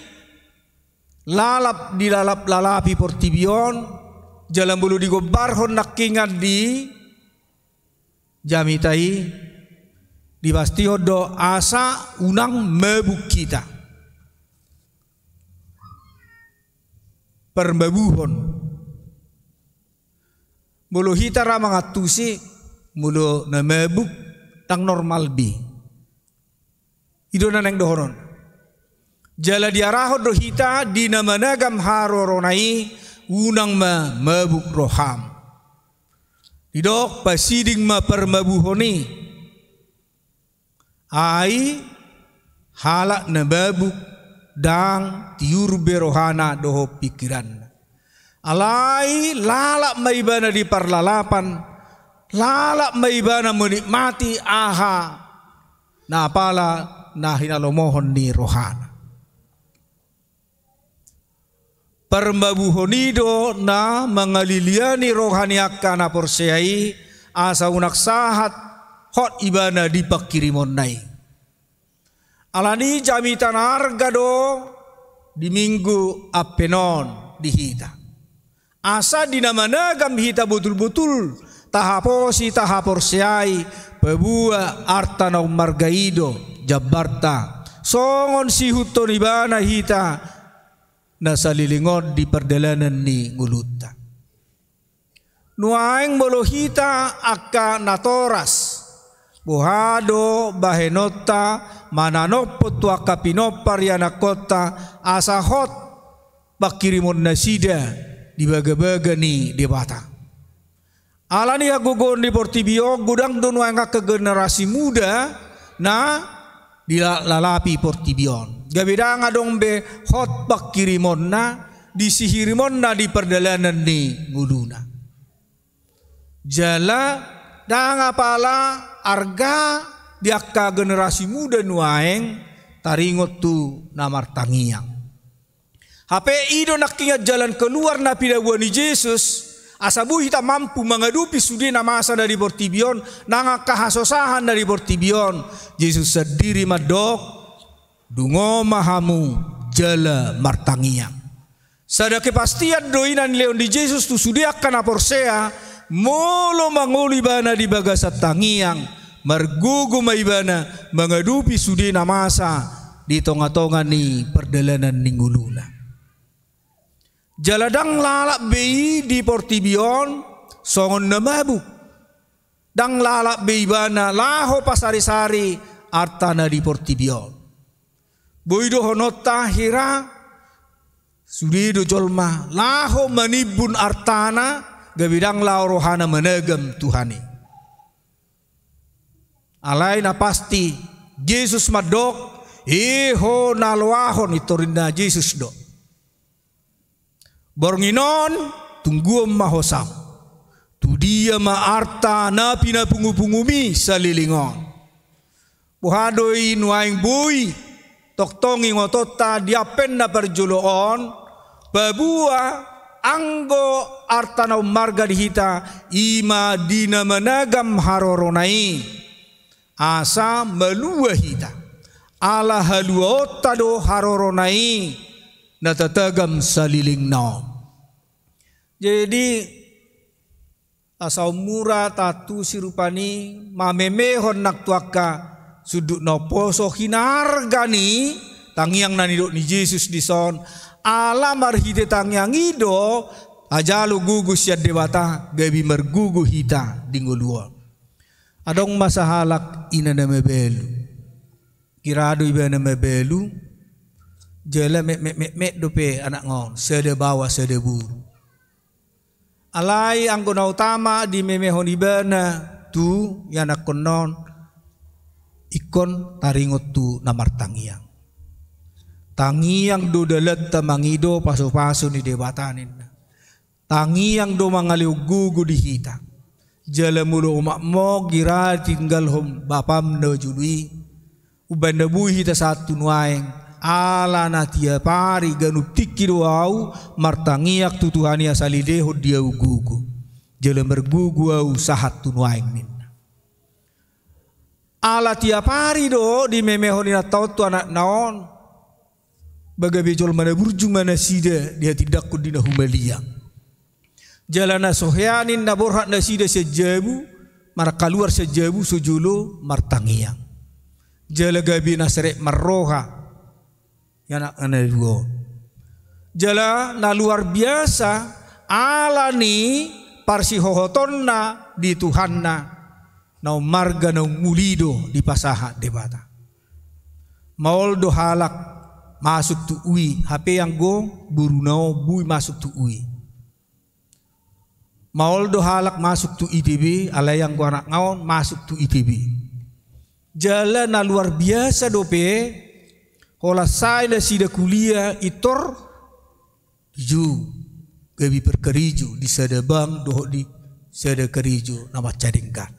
lalap di lalap-lalapi portibi on, jala molo digombarhon nangkingan di jamita i, dipastihon do asa unang mabuk hita. Parmabuhon. Molo hita ra mangantusi, molo na mabuk, ndang normal be. I do na naeng dohonon. Jala diarahon do hita di na managam harorona i, unang ma mabuk roham. Didok pasiding ma parmabuhon i. Ai halak na mabuk ndang tiur be rohana dohot pingkiranna. Alai lalap ma ibana di parlalapan, lalap ma ibana menikmati aha na pala na hinalomohon ni rohana. Parmabuhon i do na mangaliliani roha ni angka na porsea i, asa unang sahat hot ibana di pangkirimonna i. Alani jamita na arga do di Minggu Advent on di hita. Asa di na managam hita botul-botul tahaposi, tahaporseai, paboa arta na ummarga i do jambarta. Songon siihuthon ibana hita na saleleng on di pardalanan ni ngolunta. Nuaeng molo hita angka natoras, boha do bahenonta mananophon tu angka pinompar ianakkonta asa hot pangkirimonnasida di bagabaga ni Debata. Alani hagogoon ni portibi on, godang do nuaeng angka generasi muda na dilalapi portibi on. Gabe ndang adong be hot pangkirimonna, disihirimonna di pardalanan ni ngoluna. Jala ndang apala arga di angka generasi muda nuaeng taringot tu na martangiang. Hape i do nangkingan jalan keluar na pinaboa ni Jesus, asa boi hita mampu mangadopi sude na masa na di portibi on, nang angka hasosahan na di portibi on. Jesus sandiri mandok, dungo ma hamu jala martangiang. Sada kepastian do i na nilehon ni Jesus tu sude angka na porsea, molo mangolu ibana di bagasan tangiang, margogo ma ibana mangadopi sude na masa di tonga-tonga ni pardalanan ni ngoluna. Jala ndang lalap be i di portibi on songon na mabuk. Ndang lalap be ibana laho pasari-sari arta na di portibi on. Boi dohononta hira sude do jolma laho manimbun artana, gabe ndang laho rohana managam Tuhan i. Alai na pasti Jesus mandok, "E ho na loahon," i torinna Jesus do. "Borngin on tungguon ma ho saut. Tu dia ma arta na pinapungu-pungumi saleleng on?" Boha do i nuaeng boi tongtong ingotonta di Advent na parjolo on, paboa anggo arta na ummarga di hita, i ma di na managam harorona i, asa malua hita. Ala haluaonta do harorona i na tatagam salelengna on. Jadi, asa ummura tantu sirupani mamemehon nang tu angka sundut na umposo hinarga ni tangiang na nidok ni Jesus dison, ala marhite tangiang i do ajalo gogo sian Debata gabe margogo hita di ngolu on. Adong ma sahalak ina na mabalu. Hira do ibana mabalu, jala metmet-metmet dope anakna on, sada baoa sada boru. Alai anggo na utama dimemehon ibana tu ianakkonna on, ingkon taringot tu na martangiang. Tangiang do dalanta mangido pasu-pasu ni Debata ninna. Tangiang do mangalehon gogo di hita. Jala molo omakmu gira tinggalhon bapam na jolo i, umbahen na boi hita sahat tu nuaeng, ala na tiap ari ganup tingki do au martangiang tu Tuhan i asa lehon di au gogo. Jala margogo au sahat tu nuaeng ninna. Ala tiap ari do dimemehon inanta on tu anakna on. Ba gabe jolma na burju ma nasida di hatindangkon di na humaliang. Jala na so hea ninna borhat nasida sian jabu, markaluar sian jabu, so jolo martangiang. Jala gabe na serep marroha, ia anak na dua on. Jala na luar biasa, ala ni parsihohotonna di Tuhanna, na ummarga na umuli do dipasahat Debata. Maol do halak masuk tu U I, hape anggo boruna on boi masuk tu U I. Maol do halak masuk tu I T B, alai anggo anakna on masuk tu I T B. Jala na luar biasa dope, holan sae nasida kuliah, intor di jolo gabe parkarejo di sada bank dohot di sada karejo na mansai denggan.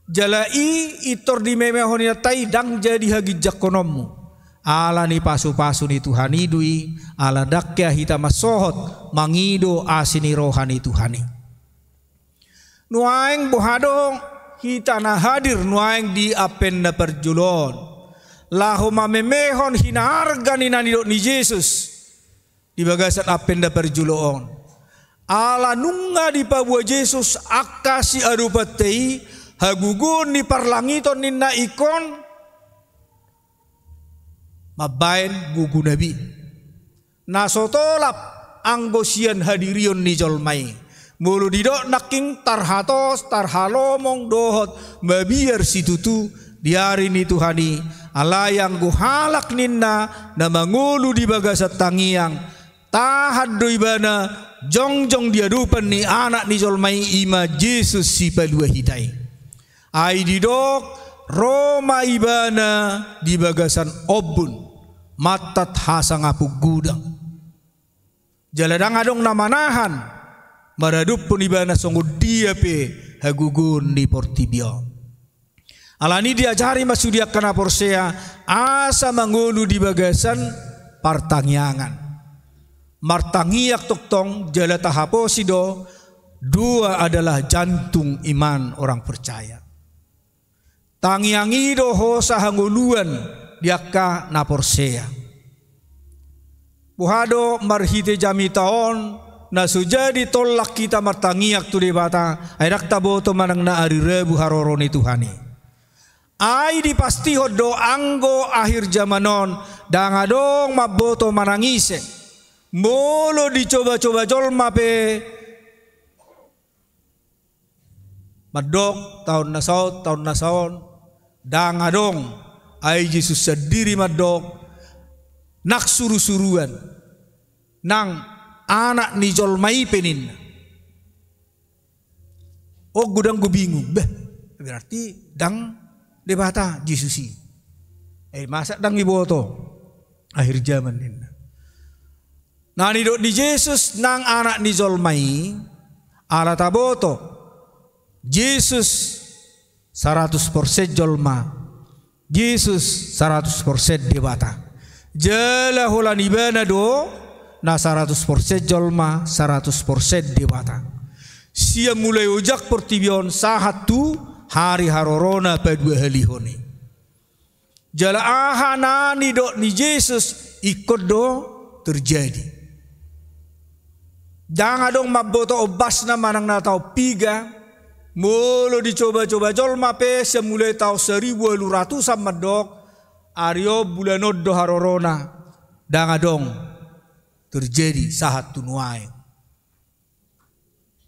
Jala i intor dimemehon inanta i ndang jadi haginjangkononmu. Ala ni pasupasu ni Tuhan i do i, ala ndang hea hita mansohot mangido asi ni roha ni Tuhan i. Nuaeng boha do hita na hadir nuaeng di Advent na parjolo on, laho mamemehon hinaarga ni na nidok ni Jesus di bagasan Advent na parjolo on. Ala nunga dipaboa Jesus angka siadopanta i, hagogoon ni parlangiton ninna ingkon mambaen gogo na be, na so tolap anggo sian hadirion ni jolma i. Molo didok nangkin tarhatos, tarhalomong dohot mabiar situtu di ari ni Tuhan i, alai anggo halak ninna na mangolu di bagasan tangiang, tahan do ibana jongjong di adopan ni Anak ni jolma i, i ma Jesus Sipalua hita i. Ai didok, ro ma ibana di bagasan ombun, mantat hasangapon godang. Jala ndang adong na manahan maradophon ibana songon dia pe hagogoon ni portibi on. Ala ni i diajari ma sude angka na porsea asa mangolu di bagasan partangiangan. Martangiang tongtong jala tahaposi do, doa adalah jantung iman orang percaya. Tangiang i do hosa hangoluan di angka na porsea. Boha do marhite jamita on na so jadi tolhas hita martangiang tu Debata, ai ndang taboto manang na ari Rabu haroro ni Tuhan i. Ai dipastihon do anggo akhir jaman on ndang adong mamboto manang ise. Molo dicoba-coba jolma pe mandok taon na saut, taon na saon, ndang adong. Ai Jesus sandiri mandok, nang surusuruan, nang Anak ni jolma i pe ninna. On godang do bingung, bah, berarti ndang Debata Jesus i. Eh, masa ndang diboto akhir jaman ninna. Na nidok ni Jesus nang Anak ni jolma i, ala taboto, Jesus saratus persen jolma, Jesus saratus persen Debata. Jala holan ibana do na saratus persen jolma, saratus persen Debata. Sian mulai oja portibi on sahat tu ari harorona paduahalihon i. Jala aha na nidok ni Jesus ingkon do terjadi. Ndang adong mamboto ombasna manang na taon piga, molo dicoba-coba jolma pe sian mulai taon saribu ualu ratusan mandok, ari on bulan on do harorona, ndang adong terjadi sahat tu nuaeng.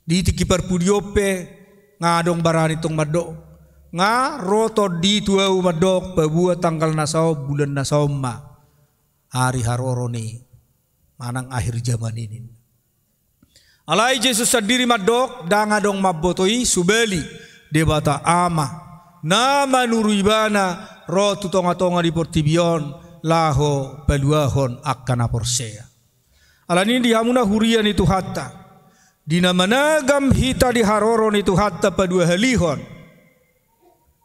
Di tingki parpudi on pe nga adong barani tong mandok, nga ro tondi tu ahu mandok, paboa tanggal na saon, bulan na saon ma ari haroro ni manang akhir jaman i ninna. Alai Jesus sandiri mandok, ndang adong mamboto i, subali Debata Ama na manuru ibana ro tu tonga-tonga ni portibi on laho paluahon angka na porsea. Ala ni i di hamu na huria ni Tuhanta, di na managam hita di haroro ni Tuhanta paduahalihon,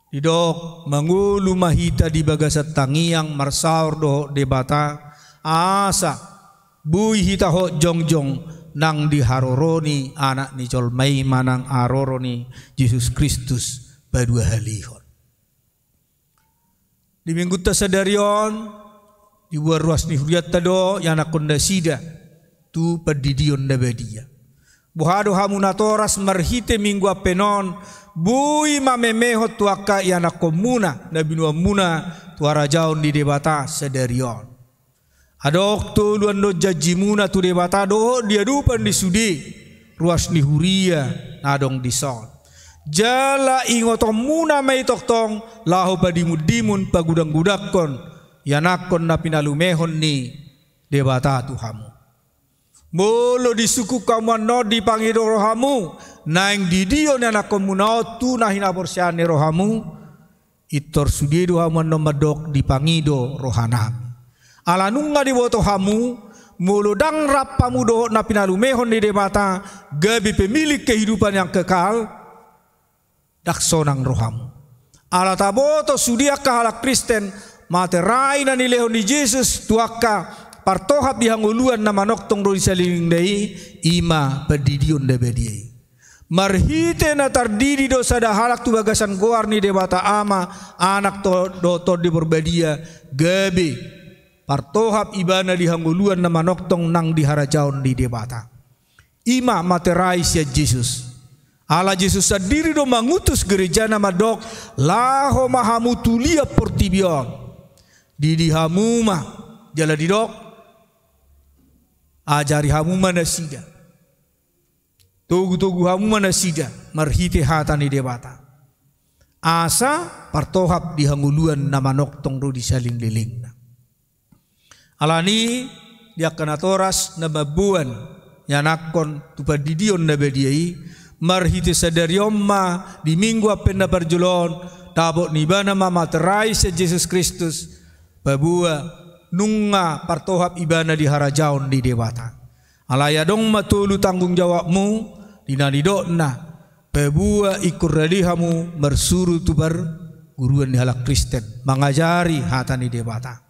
didok mangolu ma hita di bagasan tangiang marsaor dohot Debata, asa boi hita hot jongjong nang di haroro ni Anak ni jolma i manang haroro ni Jesus Kristus paduahalihon. Di minggunta sadari on, Diboan ruas ni hurianta do ianakhon nasida tu pandidion na badia. Boha do hamu natoras marhite Minggu Advent on, boi mamemehon tu angka ianakhonmuna na binoanmuna tu harajaon ni Debata sadari on. Adong tolu annon janjimuna tu Debata dohot di adopan ni sude ruas ni huria na adong dison. Jala ingotonmuna ma i tongtong laho padimundimun pagudanggudanghon ianakhon na pinalumehon ni Debata tu hamu. Molo disungkun hamu annon, dipangido rohamu, naeng didion ianakhonmuna on tu na hinaporseaon ni rohamu, pintor sude do hamu annon mandok dipangido rohanami. Ala nunga diboto hamu, molo ndang rap hamu dohot na pinalumehon ni Debata, gabe pemilik kehidupan yang kekal, ndang sonang rohamu. Ala taboto sude angka halak Kristen, materai na nilehon ni Jesus tu angka partohap di hangoluan na manongtong ro di salelenglelengna i, i ma pandidion na badia i. Marhite na tardidi do sada halak tu bagasan goar ni Debata Ama, Anak, to-, dohot Tondi Porbadia, gabe partohap ibana di hangoluan na manongtong nang di harajaon ni Debata. I ma materai sian Jesus. Ala Jesus sandiri do mangutus gerejana mandok, laho ma hamu tu liat portibi on. Didi hamu ma, jala didok, ajari hamu ma nasida. Togutogu hamu ma nasida marhite hata ni Debata. Asa partohap di hangoluan na manongtong ro di salelenglelengna. Alani i, di angka natoras na mamboan ianakhon tu pandidion na badia i, marhite sadari on ma di Minggu Advent na parjolo on, dapot ni ibana ma materai sian Jesus Kristus, paboa nunga partohap ibana di harajaon ni Debata. Alai adong ma tolu tanggung jawabmu, di na nidokna, paboa ingkon rade hamu marsuru tu parguruan ni halak Kristen, mangajari hata ni Debata.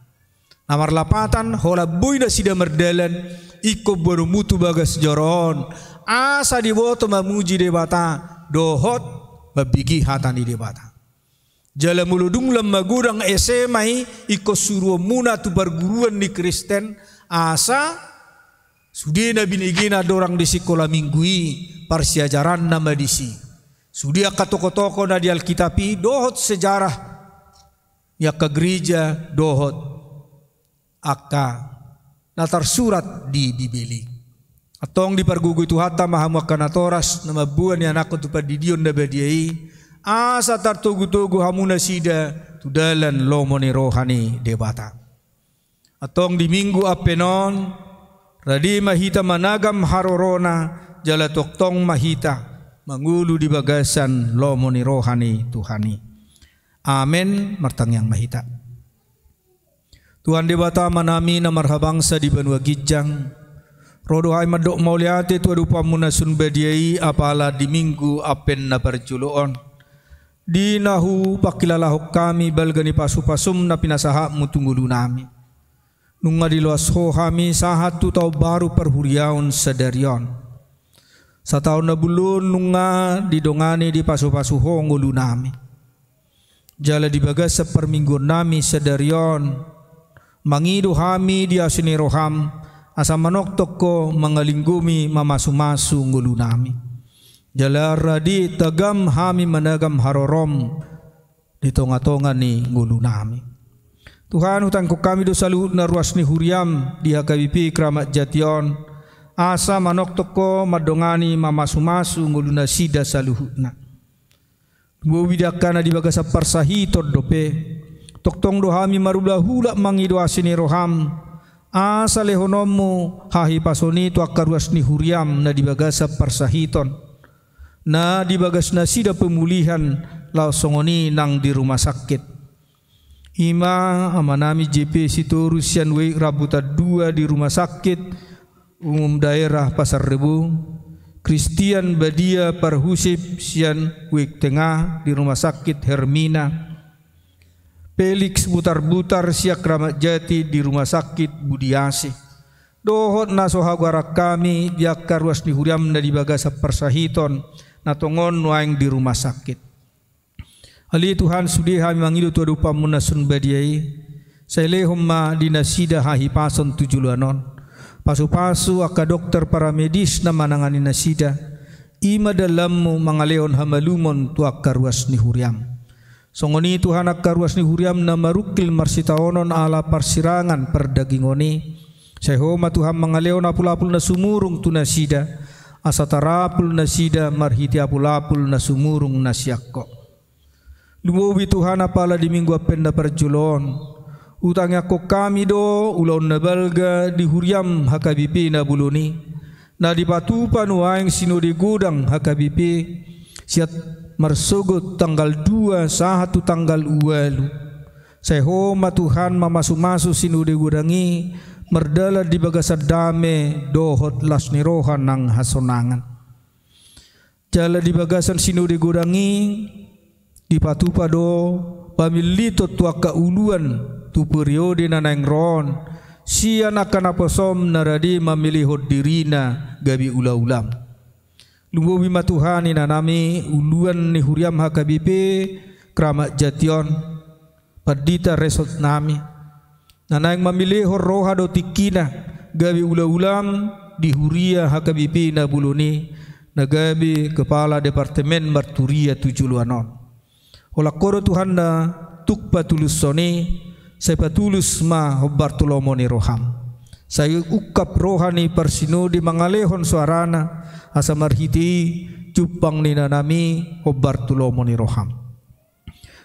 Na marlapatan, holan boi nasida mardalan, ingkon boanonmu tu bagas joro on, asa diboto mamuji Debata, dohot mambege hata ni Debata. Jala molo dung lam magodang S M A i, ingkon suruonmuna tu parguruan ni Kristen, asa sude na binegena dorang di sikola minggu i, parsiajaranna ma disi. Sude angka tokotokohon na di Alkitab i, dohot sejarah ni angka gereja, dohot angka na tarsurat di Bibel i. Antong dipargogoi Tuhanta ma hamu angka natoras na mamboan ianakhon tu pandidion na badia i, asa tartogutogu hamu nasida tu dalan lomo ni roha ni Debata. Antong di Minggu Advent on, rade ma hita managam harorona, jala tongtong ma hita mangolu di bagasan lomo ni roha ni Tuhan i. Amen. Martangiang ma hita. Tuhan Debata Amanami na marhabangsa di banua ginjang, ro do hami mandok mauliate tu adopanmu na sun badia i, apala di Minggu Advent na parjolo on, di na hupangkilalahon hami balga ni pasupasum na pinasahatmu tu ngolunami. Nunga diloas ho hami sahat tu taon baru parhuriaon sadari on. Sataon na bulung nunga didongani dipasupasu ho ngolunami. Jala di bagasan parmingguonnami sadari on, mangido hami di asi ni roham, asa manongtong ho mangalinggomi mamasumasu ngolunami. Jala rade tagam hami managam harorom di tongatonga ni ngolunami. Tuhan, hutangihon hami do saluhutna ruas ni huriam di H K B P Kramat Jati on, asa manongtong ho mandongani mamasumasu ngolunasida saluhutna. Lobi di angka na di bagasan parsahiton dope, tongtong do hami marulahulak mangido asi ni roham, asa lehononmu hahipason i tu angka ruas ni huriam na di bagasan parsahiton, na di bagas nasida pemulihan laos songon i nang di rumah sakit. I ma amanami J P Sitorus sian W I K Rambutan dua di Rumah Sakit Umum Daerah Pasar Rebo, Christian Badia Parhusip sian W I K Tengah di Rumah Sakit Hermina, Felix Butarbutar sian Kramat Jati di Rumah Sakit Budiasih, dohot na so hagoaran hami di angka ruas ni huriam na di bagasan parsahiton, na tongon nuaeng di rumah sakit. Ale Tuhan, sude hami mangido tu adopanmu na sun badia i, Sai lehon ma di nasida hahipason tu joloan on. Pasupasu angka dokter paramedis na manangani nasida. I ma dalanmu mangalehon hamalumon tu angka ruas ni huriam. Songon i Tuhan, angka ruas ni huriam na marungkil marsitaonon ala parsirangan pardagingon i, sai Ho ma Tuhan mangalehon apulapul na sumurung tu nasida, asa tarapul nasida marhite apulapul na sumurung na sian Ho. Lumobi Tuhan, apala di Minggu Advent na parjolo on, hutangiangkon hami do ulaon na balga di huriam H K B P na bolon i, na dipatupa nuaeng Sinode Godang H K B P, sian marsogot tanggal dua sahat tu tanggal ualu. Sai Ho ma Tuhan mamasumasu Sinode Godang i mardalan di bagasan dame dohot las ni roha nang hasonangan. Jala di bagasan Sinode Godang i dipatupa do pamilliton tu angka uluan tu periode na naeng ro on, sian angka naposom na rade mamilihon dirina gabe ulaulaM. Lumobi ma Tuhan, inanami, uluan ni huriam H K B P Kramat Jati on, pandita resort nami, na naeng mamilihon roha dohot tingkina gabe ulaulaM di huria H K B P na bolon i, na gabe kepala departemen marturia tu joloan on. Holan Ho do Tuhan na tuk patulushon i, sai patulus ma hombar tu lomo ni rohaM. Sai ungkap roha ni parsinode mangalehon soaraNa, asa marhite i jumpang ni inanami hombar tu lomo ni rohaM.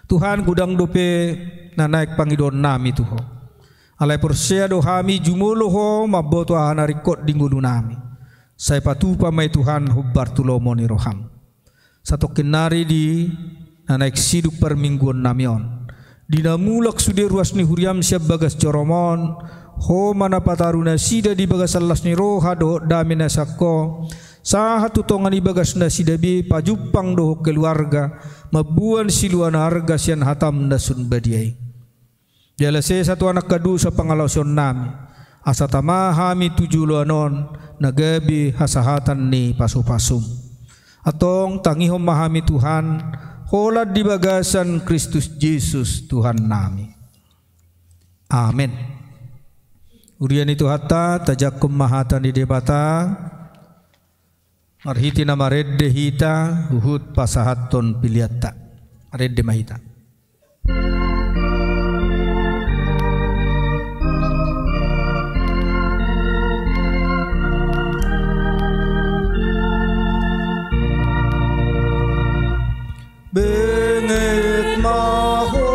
Tuhan, godang dope na naeng pangidoannami tu Ho. Alai porsea do hami jumolo Ho mamboto aha na ringkot di ngolunami. Sai patupa ma i Tuhan hombar tu lomo ni rohaM. Satongkin nari di na naeng sidung parmingguonnami on, di na mulak sude ruas ni huriaM sian bagas joroM on, Ho ma na pataru nasida di bagasan las ni roha dohot dame na sian Ho, sahat tu tonga ni bagas nasida be pajumpang dohot keluarga, mamboan siluan arga sian hataM na sun badia i. Jala sesa tu angka dosa pangalaosionnami, asa tama hami tu joloan on na gabe hasahatan ni pasupasuM. Antong tangihon ma hami Tuhan, holan di bagasan Kristus Jesus Tuhannami. Amen. Huria ni Tuhanta, tajangkon ma hata ni Debata. Marhite na marende hita huhut pasahathon peleanta. Marende ma hita. Benget ma ho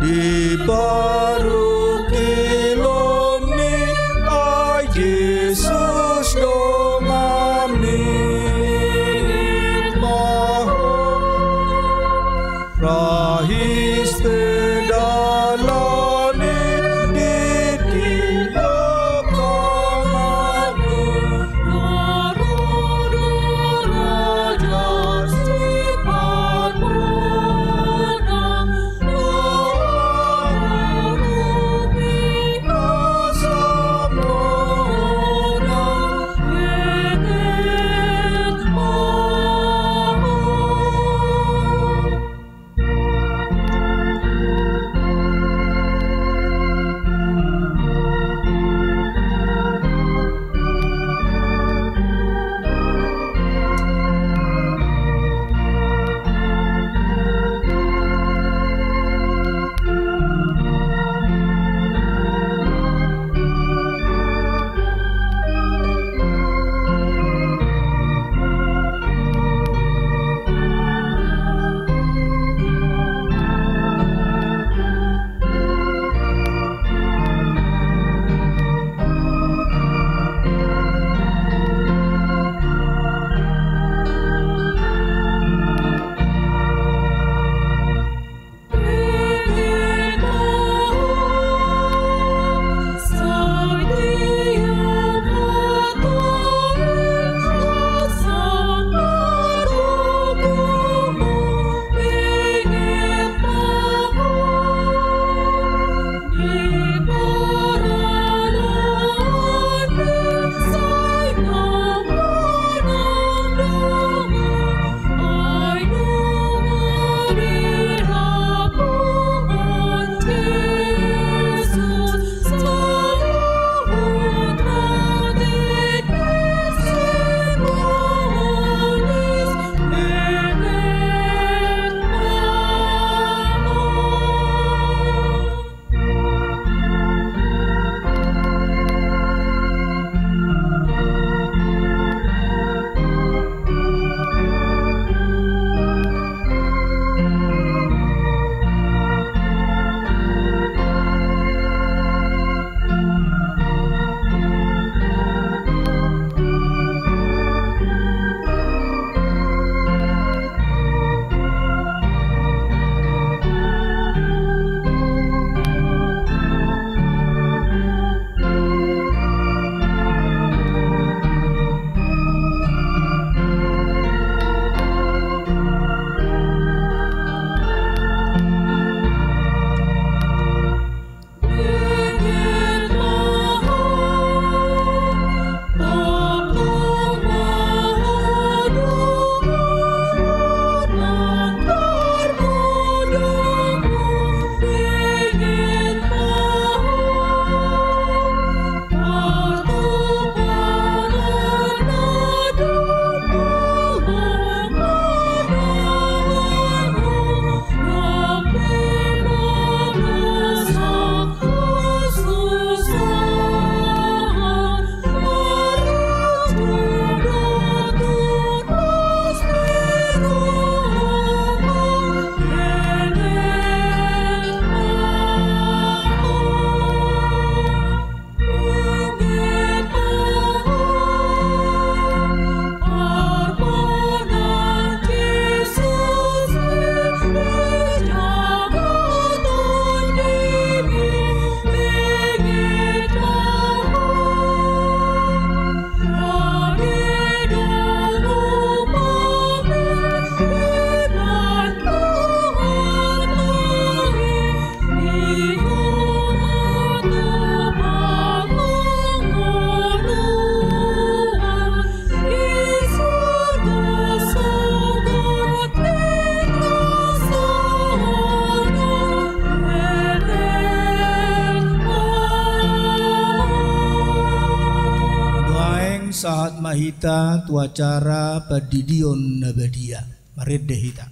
di parungkilonmi, ai Jesus Donganmi. Benget ma ho, rahis pe dalan i di tingki tanganmi. hita tu acara pandidion na badia. Marende hita.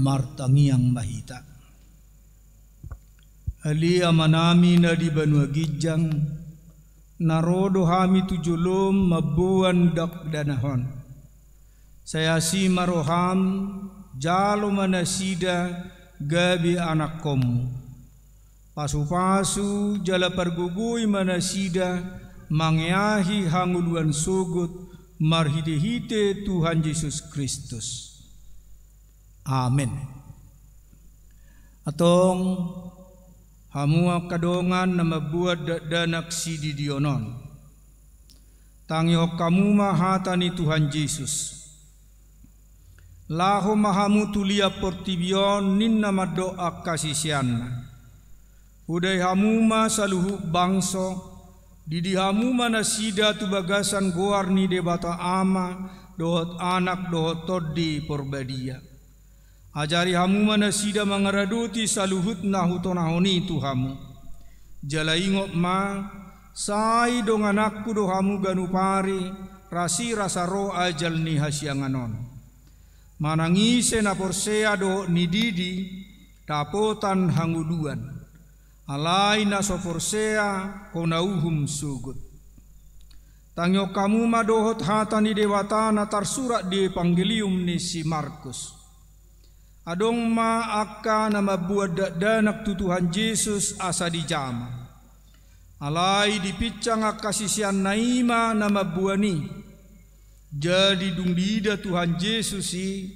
Martangiang ma hita. Ale Amanami na di banua ginjang, na ro do hami tu jolom mamboan dakdanak on. Sai asi ma roham, jalo ma nasida gabe anakkonmu. Pasupasu jala pargogoi ma nasida mangeahi hangoluan sogot marhitehite Tuhan Jesus Kristus. Amen. Antong, hamu angka dongan na mamboan dakdanak sididion on, tangihon hamu ma hata ni Tuhan Jesus. Laho ma hamu tu liat portibi on, ninna mandok angka siseanna. Hudai hamu ma saluhut bangso, didi hamu ma nasida tu bagasan goar ni Debata Ama, dohot Anak, dohot Tondi Porbadia. Ajari hamu ma nasida mangaradoti saluhut na hutonahon i tu hamu. Jala ingot ma, sai dongananku do hamu ganup ari, rasirasa ro ajal ni hasiangan on. Manang ise na porsea dohot nididi, dapotan hangoluan. Alai na so porsea, hona uhum sogot. Tangihon hamu ma dohot hata ni Debata na tarsurat di Evangelium ni si Markus. Adong ma angka na mamboan dakdanak tu Tuhan Jesus asa dijama. Alai dipinsang angka siseanna i ma na mamboan i. Jadi dung diida Tuhan Jesus i,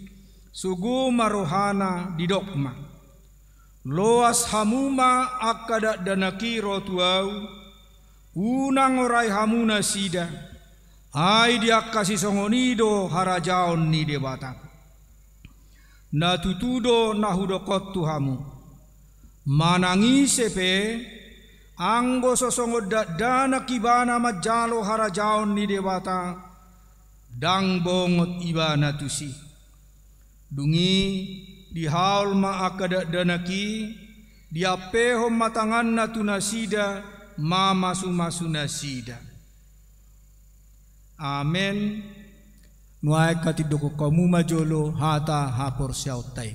sogo ma rohana, didok ma: Loas hamu ma angka dakdanak i ro tu Ahu, unang orai hamu nasida, ai di angka sisongon i do harajaon ni Debata. Na tutu do na hudok on tu hamu. Manang ise pe, anggo so songon dakdanak ibana manjalo harajaon ni Debata, ndang bongot ibana tusi. Dung i, dihaol ma angka dakdanak i, diampehon ma tanganna tu nasida, mamasumasu nasida. Amen. Nuaeng hatindohon hamu ma jolo hata haporseaonta i.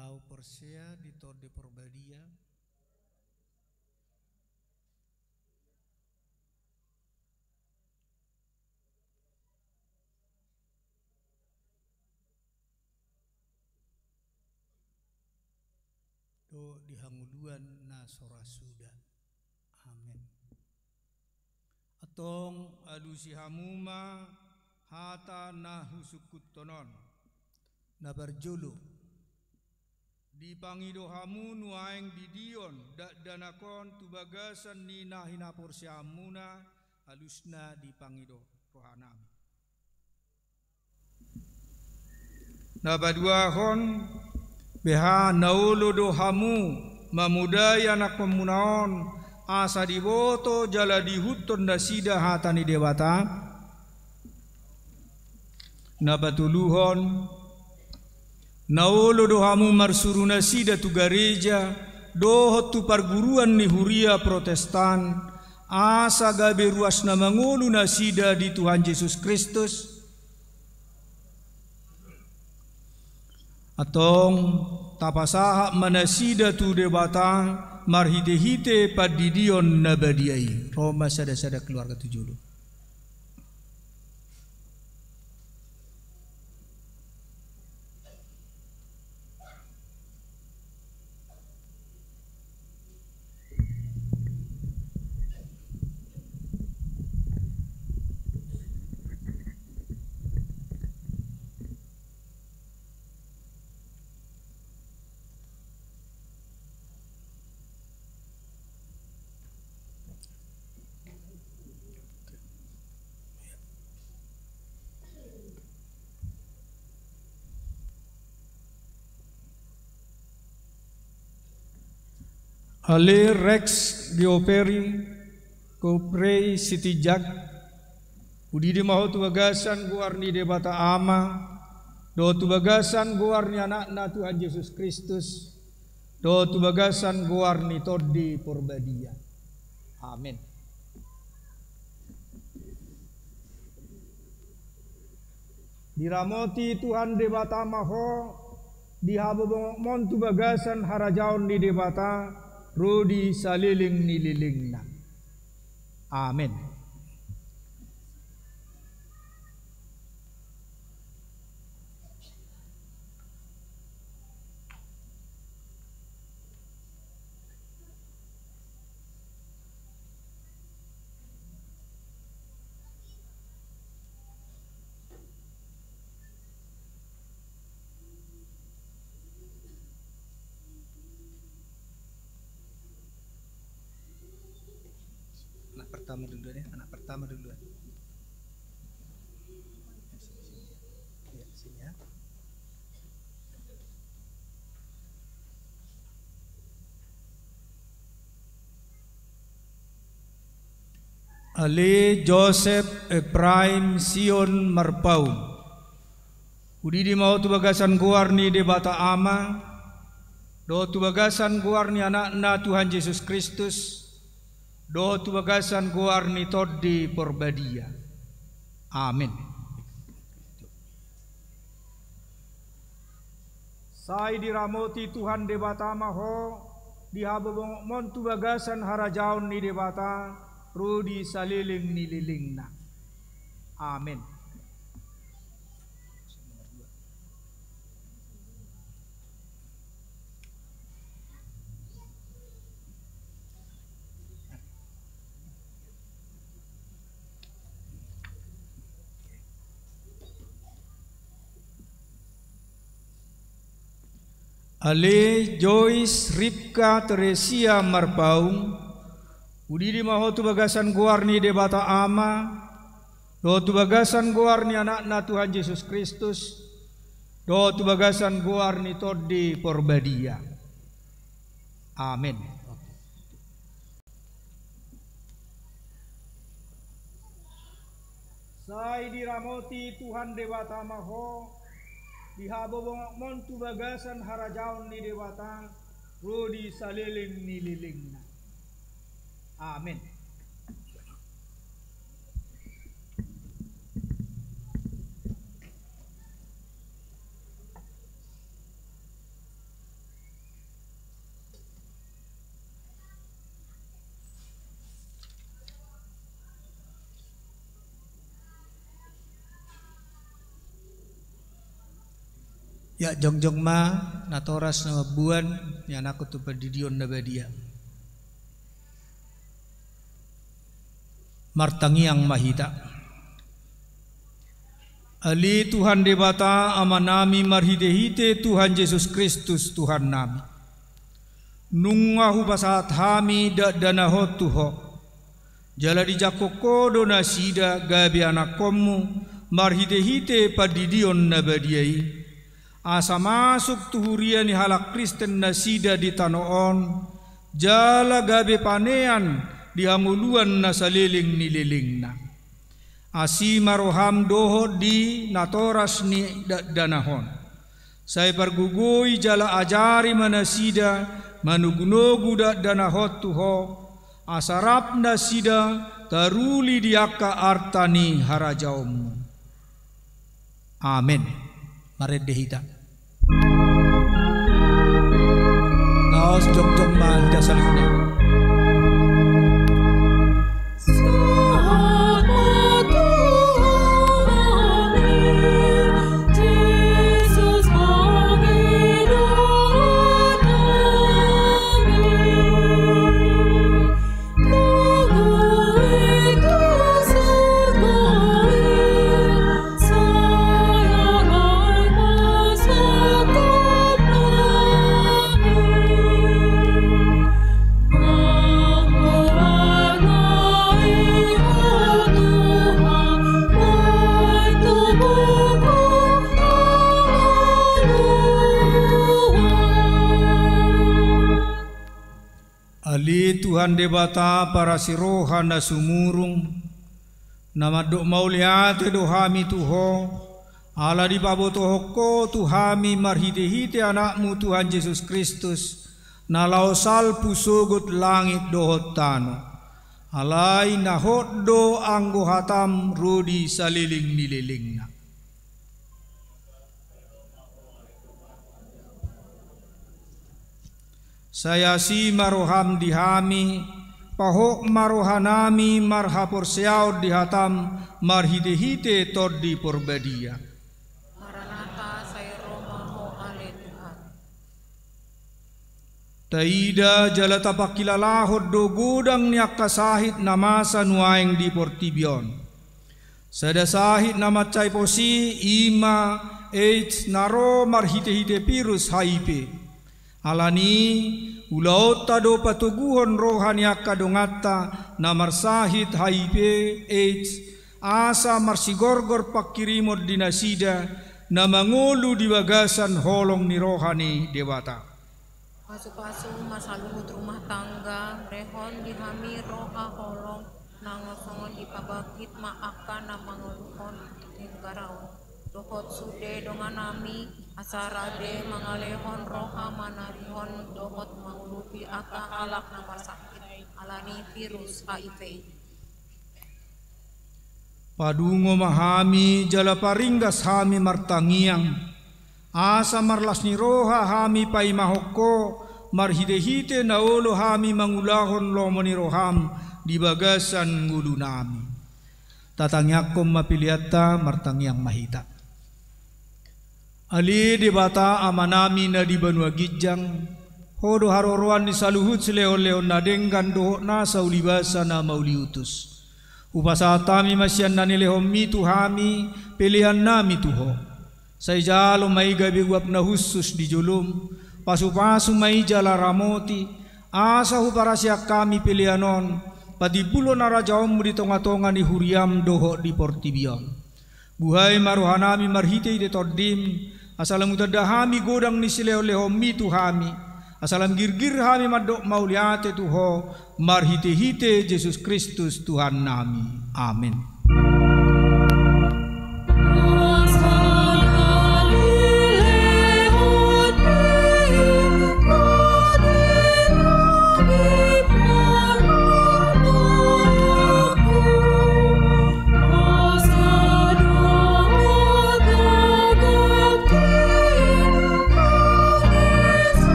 Ahu porsea di Tondi Porbadia. Dohot di hangoluan na so ra suda. Amen. Antong alusi hamu ma hata na husungkunhon on. Na parjolo, Dipangido hamu nuaeng didion dakdanak on tu bagasan ni na hinaporseaonmuna, alusna dipangido rohanami. Na paduahon, beha na olo do hamu mamodai anakkonmuna on, asa diboto jala diihuthon nasida hata ni Debata? Na patoluhon, na olo do hamu marsuru nasida tu gareja dohot tu parguruan ni huria Protestan, asa gabe ruas na mangolu nasida di Tuhan Jesus Kristus? Antong tapasahat ma nasida tu Debata marhitehite pandidion na badia i. Ro ma sadasada keluarga tu jolo. Ale Rex Geoffrey, Geoffrey Sitinjak, hudidi ma ho tu bagasan goar ni Debata Ama, dohot tu bagasan goar ni Anakna Tuhan Jesus Kristus, dohot tu bagasan goar ni Tondi Porbadia. Amen. Diramoti Tuhan Debata ma ho, dihabobongokmon tu bagasan harajaon ni Debata, ro di saleleng ni lelengna. Amen. Anak pertama duluan ya, anak pertama duluan. Ya, sini, sini ya. Ale Joseph Ephraim Sion Marpaung. Hudidi ma ho tu bagasan goar ni Debata Ama, dohot tu bagasan goar ni Anakna Tuhan Jesus Kristus, dohot tu bagasan goar ni Tondi Porbadia. Amen. Sai diramoti Tuhan Debata ma ho, dihabobongokmon tu bagasan harajaon ni Debata, ro di saleleng ni lelengna. Amen. Ale Joyce Ripka Teresia Marpaung, hudidi ma ho tu bagasan goar ni Debata Ama, dohot tu bagasan goar ni Anakna Tuhan Jesus Kristus, dohot tu bagasan goar ni Tondi Porbadia. Amen. Sai diramoti Tuhan Debata ma ho, dihabobongokmon tu bagasan harajaon ni Debata, ro di saleleng ni lelengna. Amen. Ya, jongjong ma natoras na mamboan ni anakkon tu pandidion na badia. Martangiang ma hita. Ale Tuhan Debata Amanami marhitehite Tuhan Jesus Kristus Tuhannami. Nunga hupasahat hami dakdanahon tu Ho. Jala dijangkon Ho do nasida gabe anakkonmu marhitehite pandidion na badia i. Asa masuk tu huria ni halak Kristen nasida di tano on, jala gabe panean di hangoluan na saleleng ni lelengna. Asi ma roham dohot di natoras ni dakdanahon. Sai pargogoi jala ajari ma nasida manogunogu dakdanahon tu Ho, asa rap nasida taruli di angka arta ni harajaonmu. Amen. Marende hita. Laos jongjong ma hita saluhutna. Ale Tuhan Debata parasi roha na sumurung, na mandok mauliate do hami tu Ho, ala dipabotohon Ho tu hami marhitehite Anakmu Tuhan Jesus Kristus, na laho salpu sogot langit dohot tano. Alai na hot do anggo hatam ro di saleleng ni lelengna. Sai asi ma roham di hami, pahot ma rohanami marhaporseaon di hatam marhitehite Tondi Porbadia. Maranatha, sai ro ma Ho ale Tuhan. Taida jala tapangkilalahon do godang ni angka sahit na masa nuaeng di portibi on. Sada sahit na mansai pos i, i ma AIDS na ro marhitehite virus H I V. Alani i, ulaonta do patoguhon roha ni angka donganta na marsahit H I V AIDS, asa marsigorgor pangkirimon di nasida na mangolu di bagasan holong ni roha ni Debata. Pasupasu ma saluhut rumah tangga, berehon di hami roha holong, nang songon i pabangkit ma angka na mangoluhon negara on dohot sude donganami, asa rade mangalehon roha manarihon dohot mangurupi angka halak na marsahit alani virus H I V. Padungo ma hami jala paringgas hami martangiang, asa marlas ni roha hami paimahon Ho marhitehite na olo hami mangulahon lomo ni roham di bagasan ngolunami. Tatangiangkon ma peleanta, martangiang ma hita. Ale Debata Amanami na di banua ginjang, Ho do haroroan ni saluhut silehonlehon na denggan dohot nasa ulibasa na mauliutus. Hupasahat hami ma sian na nilehonmi tu hami peleannami tu Ho. Sai jalo ma i gabe uap na hushus di jolom, pasupasu ma i jala ramoti, asa huparaseang hami pelean on patimbulhon harajaonmu di tongatonga ni huriam dohot di portibi on. Buhai ma rohanami marhitehite Tondim, asa lam hutanda hami godang ni silehonlehonmi tu hami, asa lam girgir hami mandok mauliate tu Ho marhitehite Jesus Kristus Tuhannami. Amen.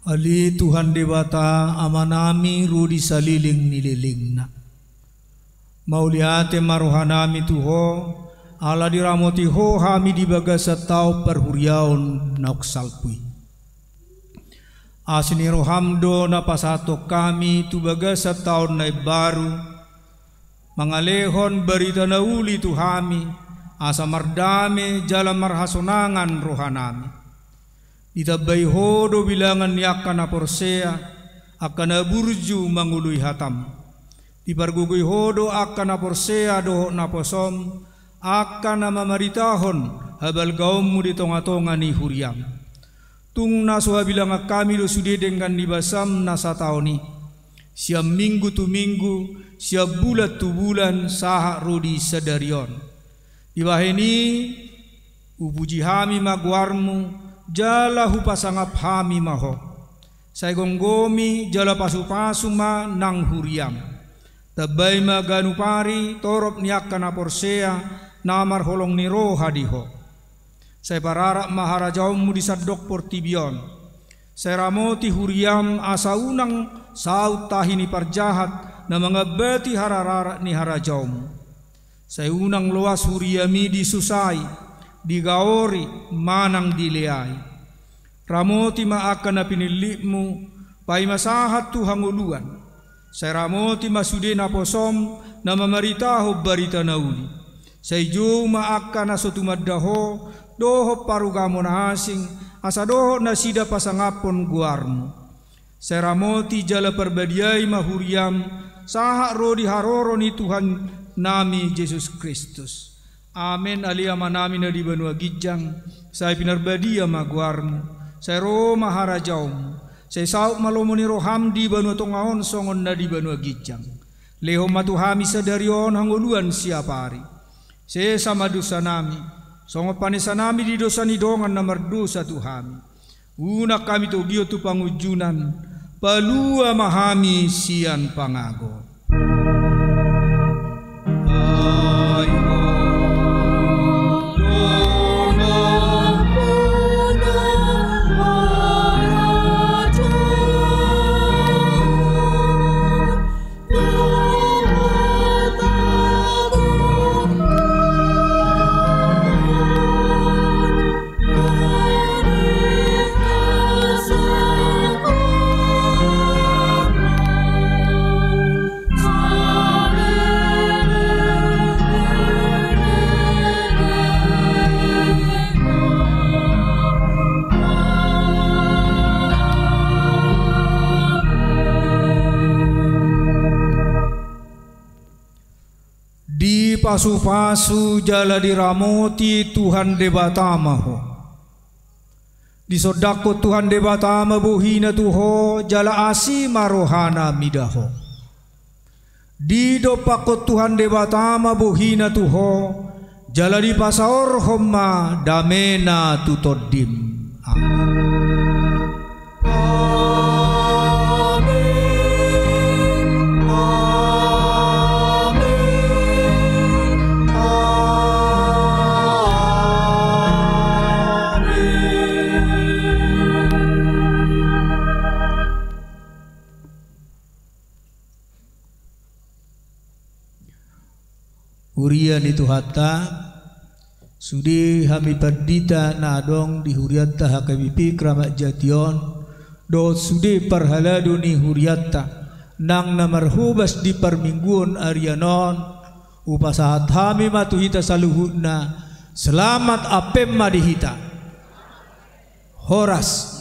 Ale Tuhan Debata Amanami ro di saleleng ni lelengna. Mauliate ma rohanami tu Ho, ala diramoti Ho hami di bagasan taon parhuriaon naung salpu i. Asi ni roham do na pasahathon hami tu bagasan taon na imbaru, mangalehon barita na uli tu hami, asa mardame jala marhasonangan rohanami. Ditambai Ho do bilangan ni angka na porsea, angka na burju mangoloi hatam. Dipargogoi Ho do angka na porsea dohot naposom, angka na mamaritahon habalgaonmu di tongatonga ni huriam. Tung na so habilangan hami do sude denggan ni basam na sataon i, sian minggu tu minggu, sian bulan tu bulan, sahat ro di sadari on. Dibahen i, hupuji hami ma goarmu, jala hupasangap hami ma Ho. Sai gomgomi jala pasupasu ma nang huriam. Tambai ma ganup ari torop ni angka na porsea na marholong ni roha di Ho. Sai pararat ma harajaonmu di sandok portibi on. Sai ramoti huriam asa unang saut tahi ni parjahat na mangambati harararat ni harajaonmu. Sai unang loas huriami disusai, digaori, manang dileai. Ramoti ma angka na pinillitmu, paima sahat tu hangoluan. Sai ramoti ma sude naposom na mamaritahon barita na uli. Sai jou ma angka na so tumanda Ho, dohot parugamo na asing, asa dohot nasida pasangaphon goarmu. Sai ramoti jala parbadiai ma huriam, sahat ro di haroro ni Tuhannami Jesus Kristus. Amen. Ale Amanami na di banua ginjang, sai pinarbadia ma goarmu, sai ro ma harajaonmu, sai saut ma lomo ni roham di banua tonga on songon na di banua ginjang. Lehon ma tu hami sadari on hangoluan siapari. Sesa ma dosanami, songon panesanami di dosa ni dongan na mardosa tu hami. Unang hami togihon tu pangunjunan, palua ma hami sian pangago. Dipasupasu jala diramoti Tuhan Debata ma ho. Disondangkon Tuhan Debata ma bohina tu ho, jala asi ma rohana mida ho. Didompakkon Tuhan Debata ma bohina tu ho, jala dipasaorhon ma damena tu tondim. Amen. Amen. Amen. Huria ni Tuhanta, sude hami pandita na adong di hurianta H K B P Kramat Jati on, dohot sude parhalado ni hurianta, nang na marhobas di parmingguon arian on, hupasahat hami ma tu hita saluhutna, selamat Advent ma di hita. Horas.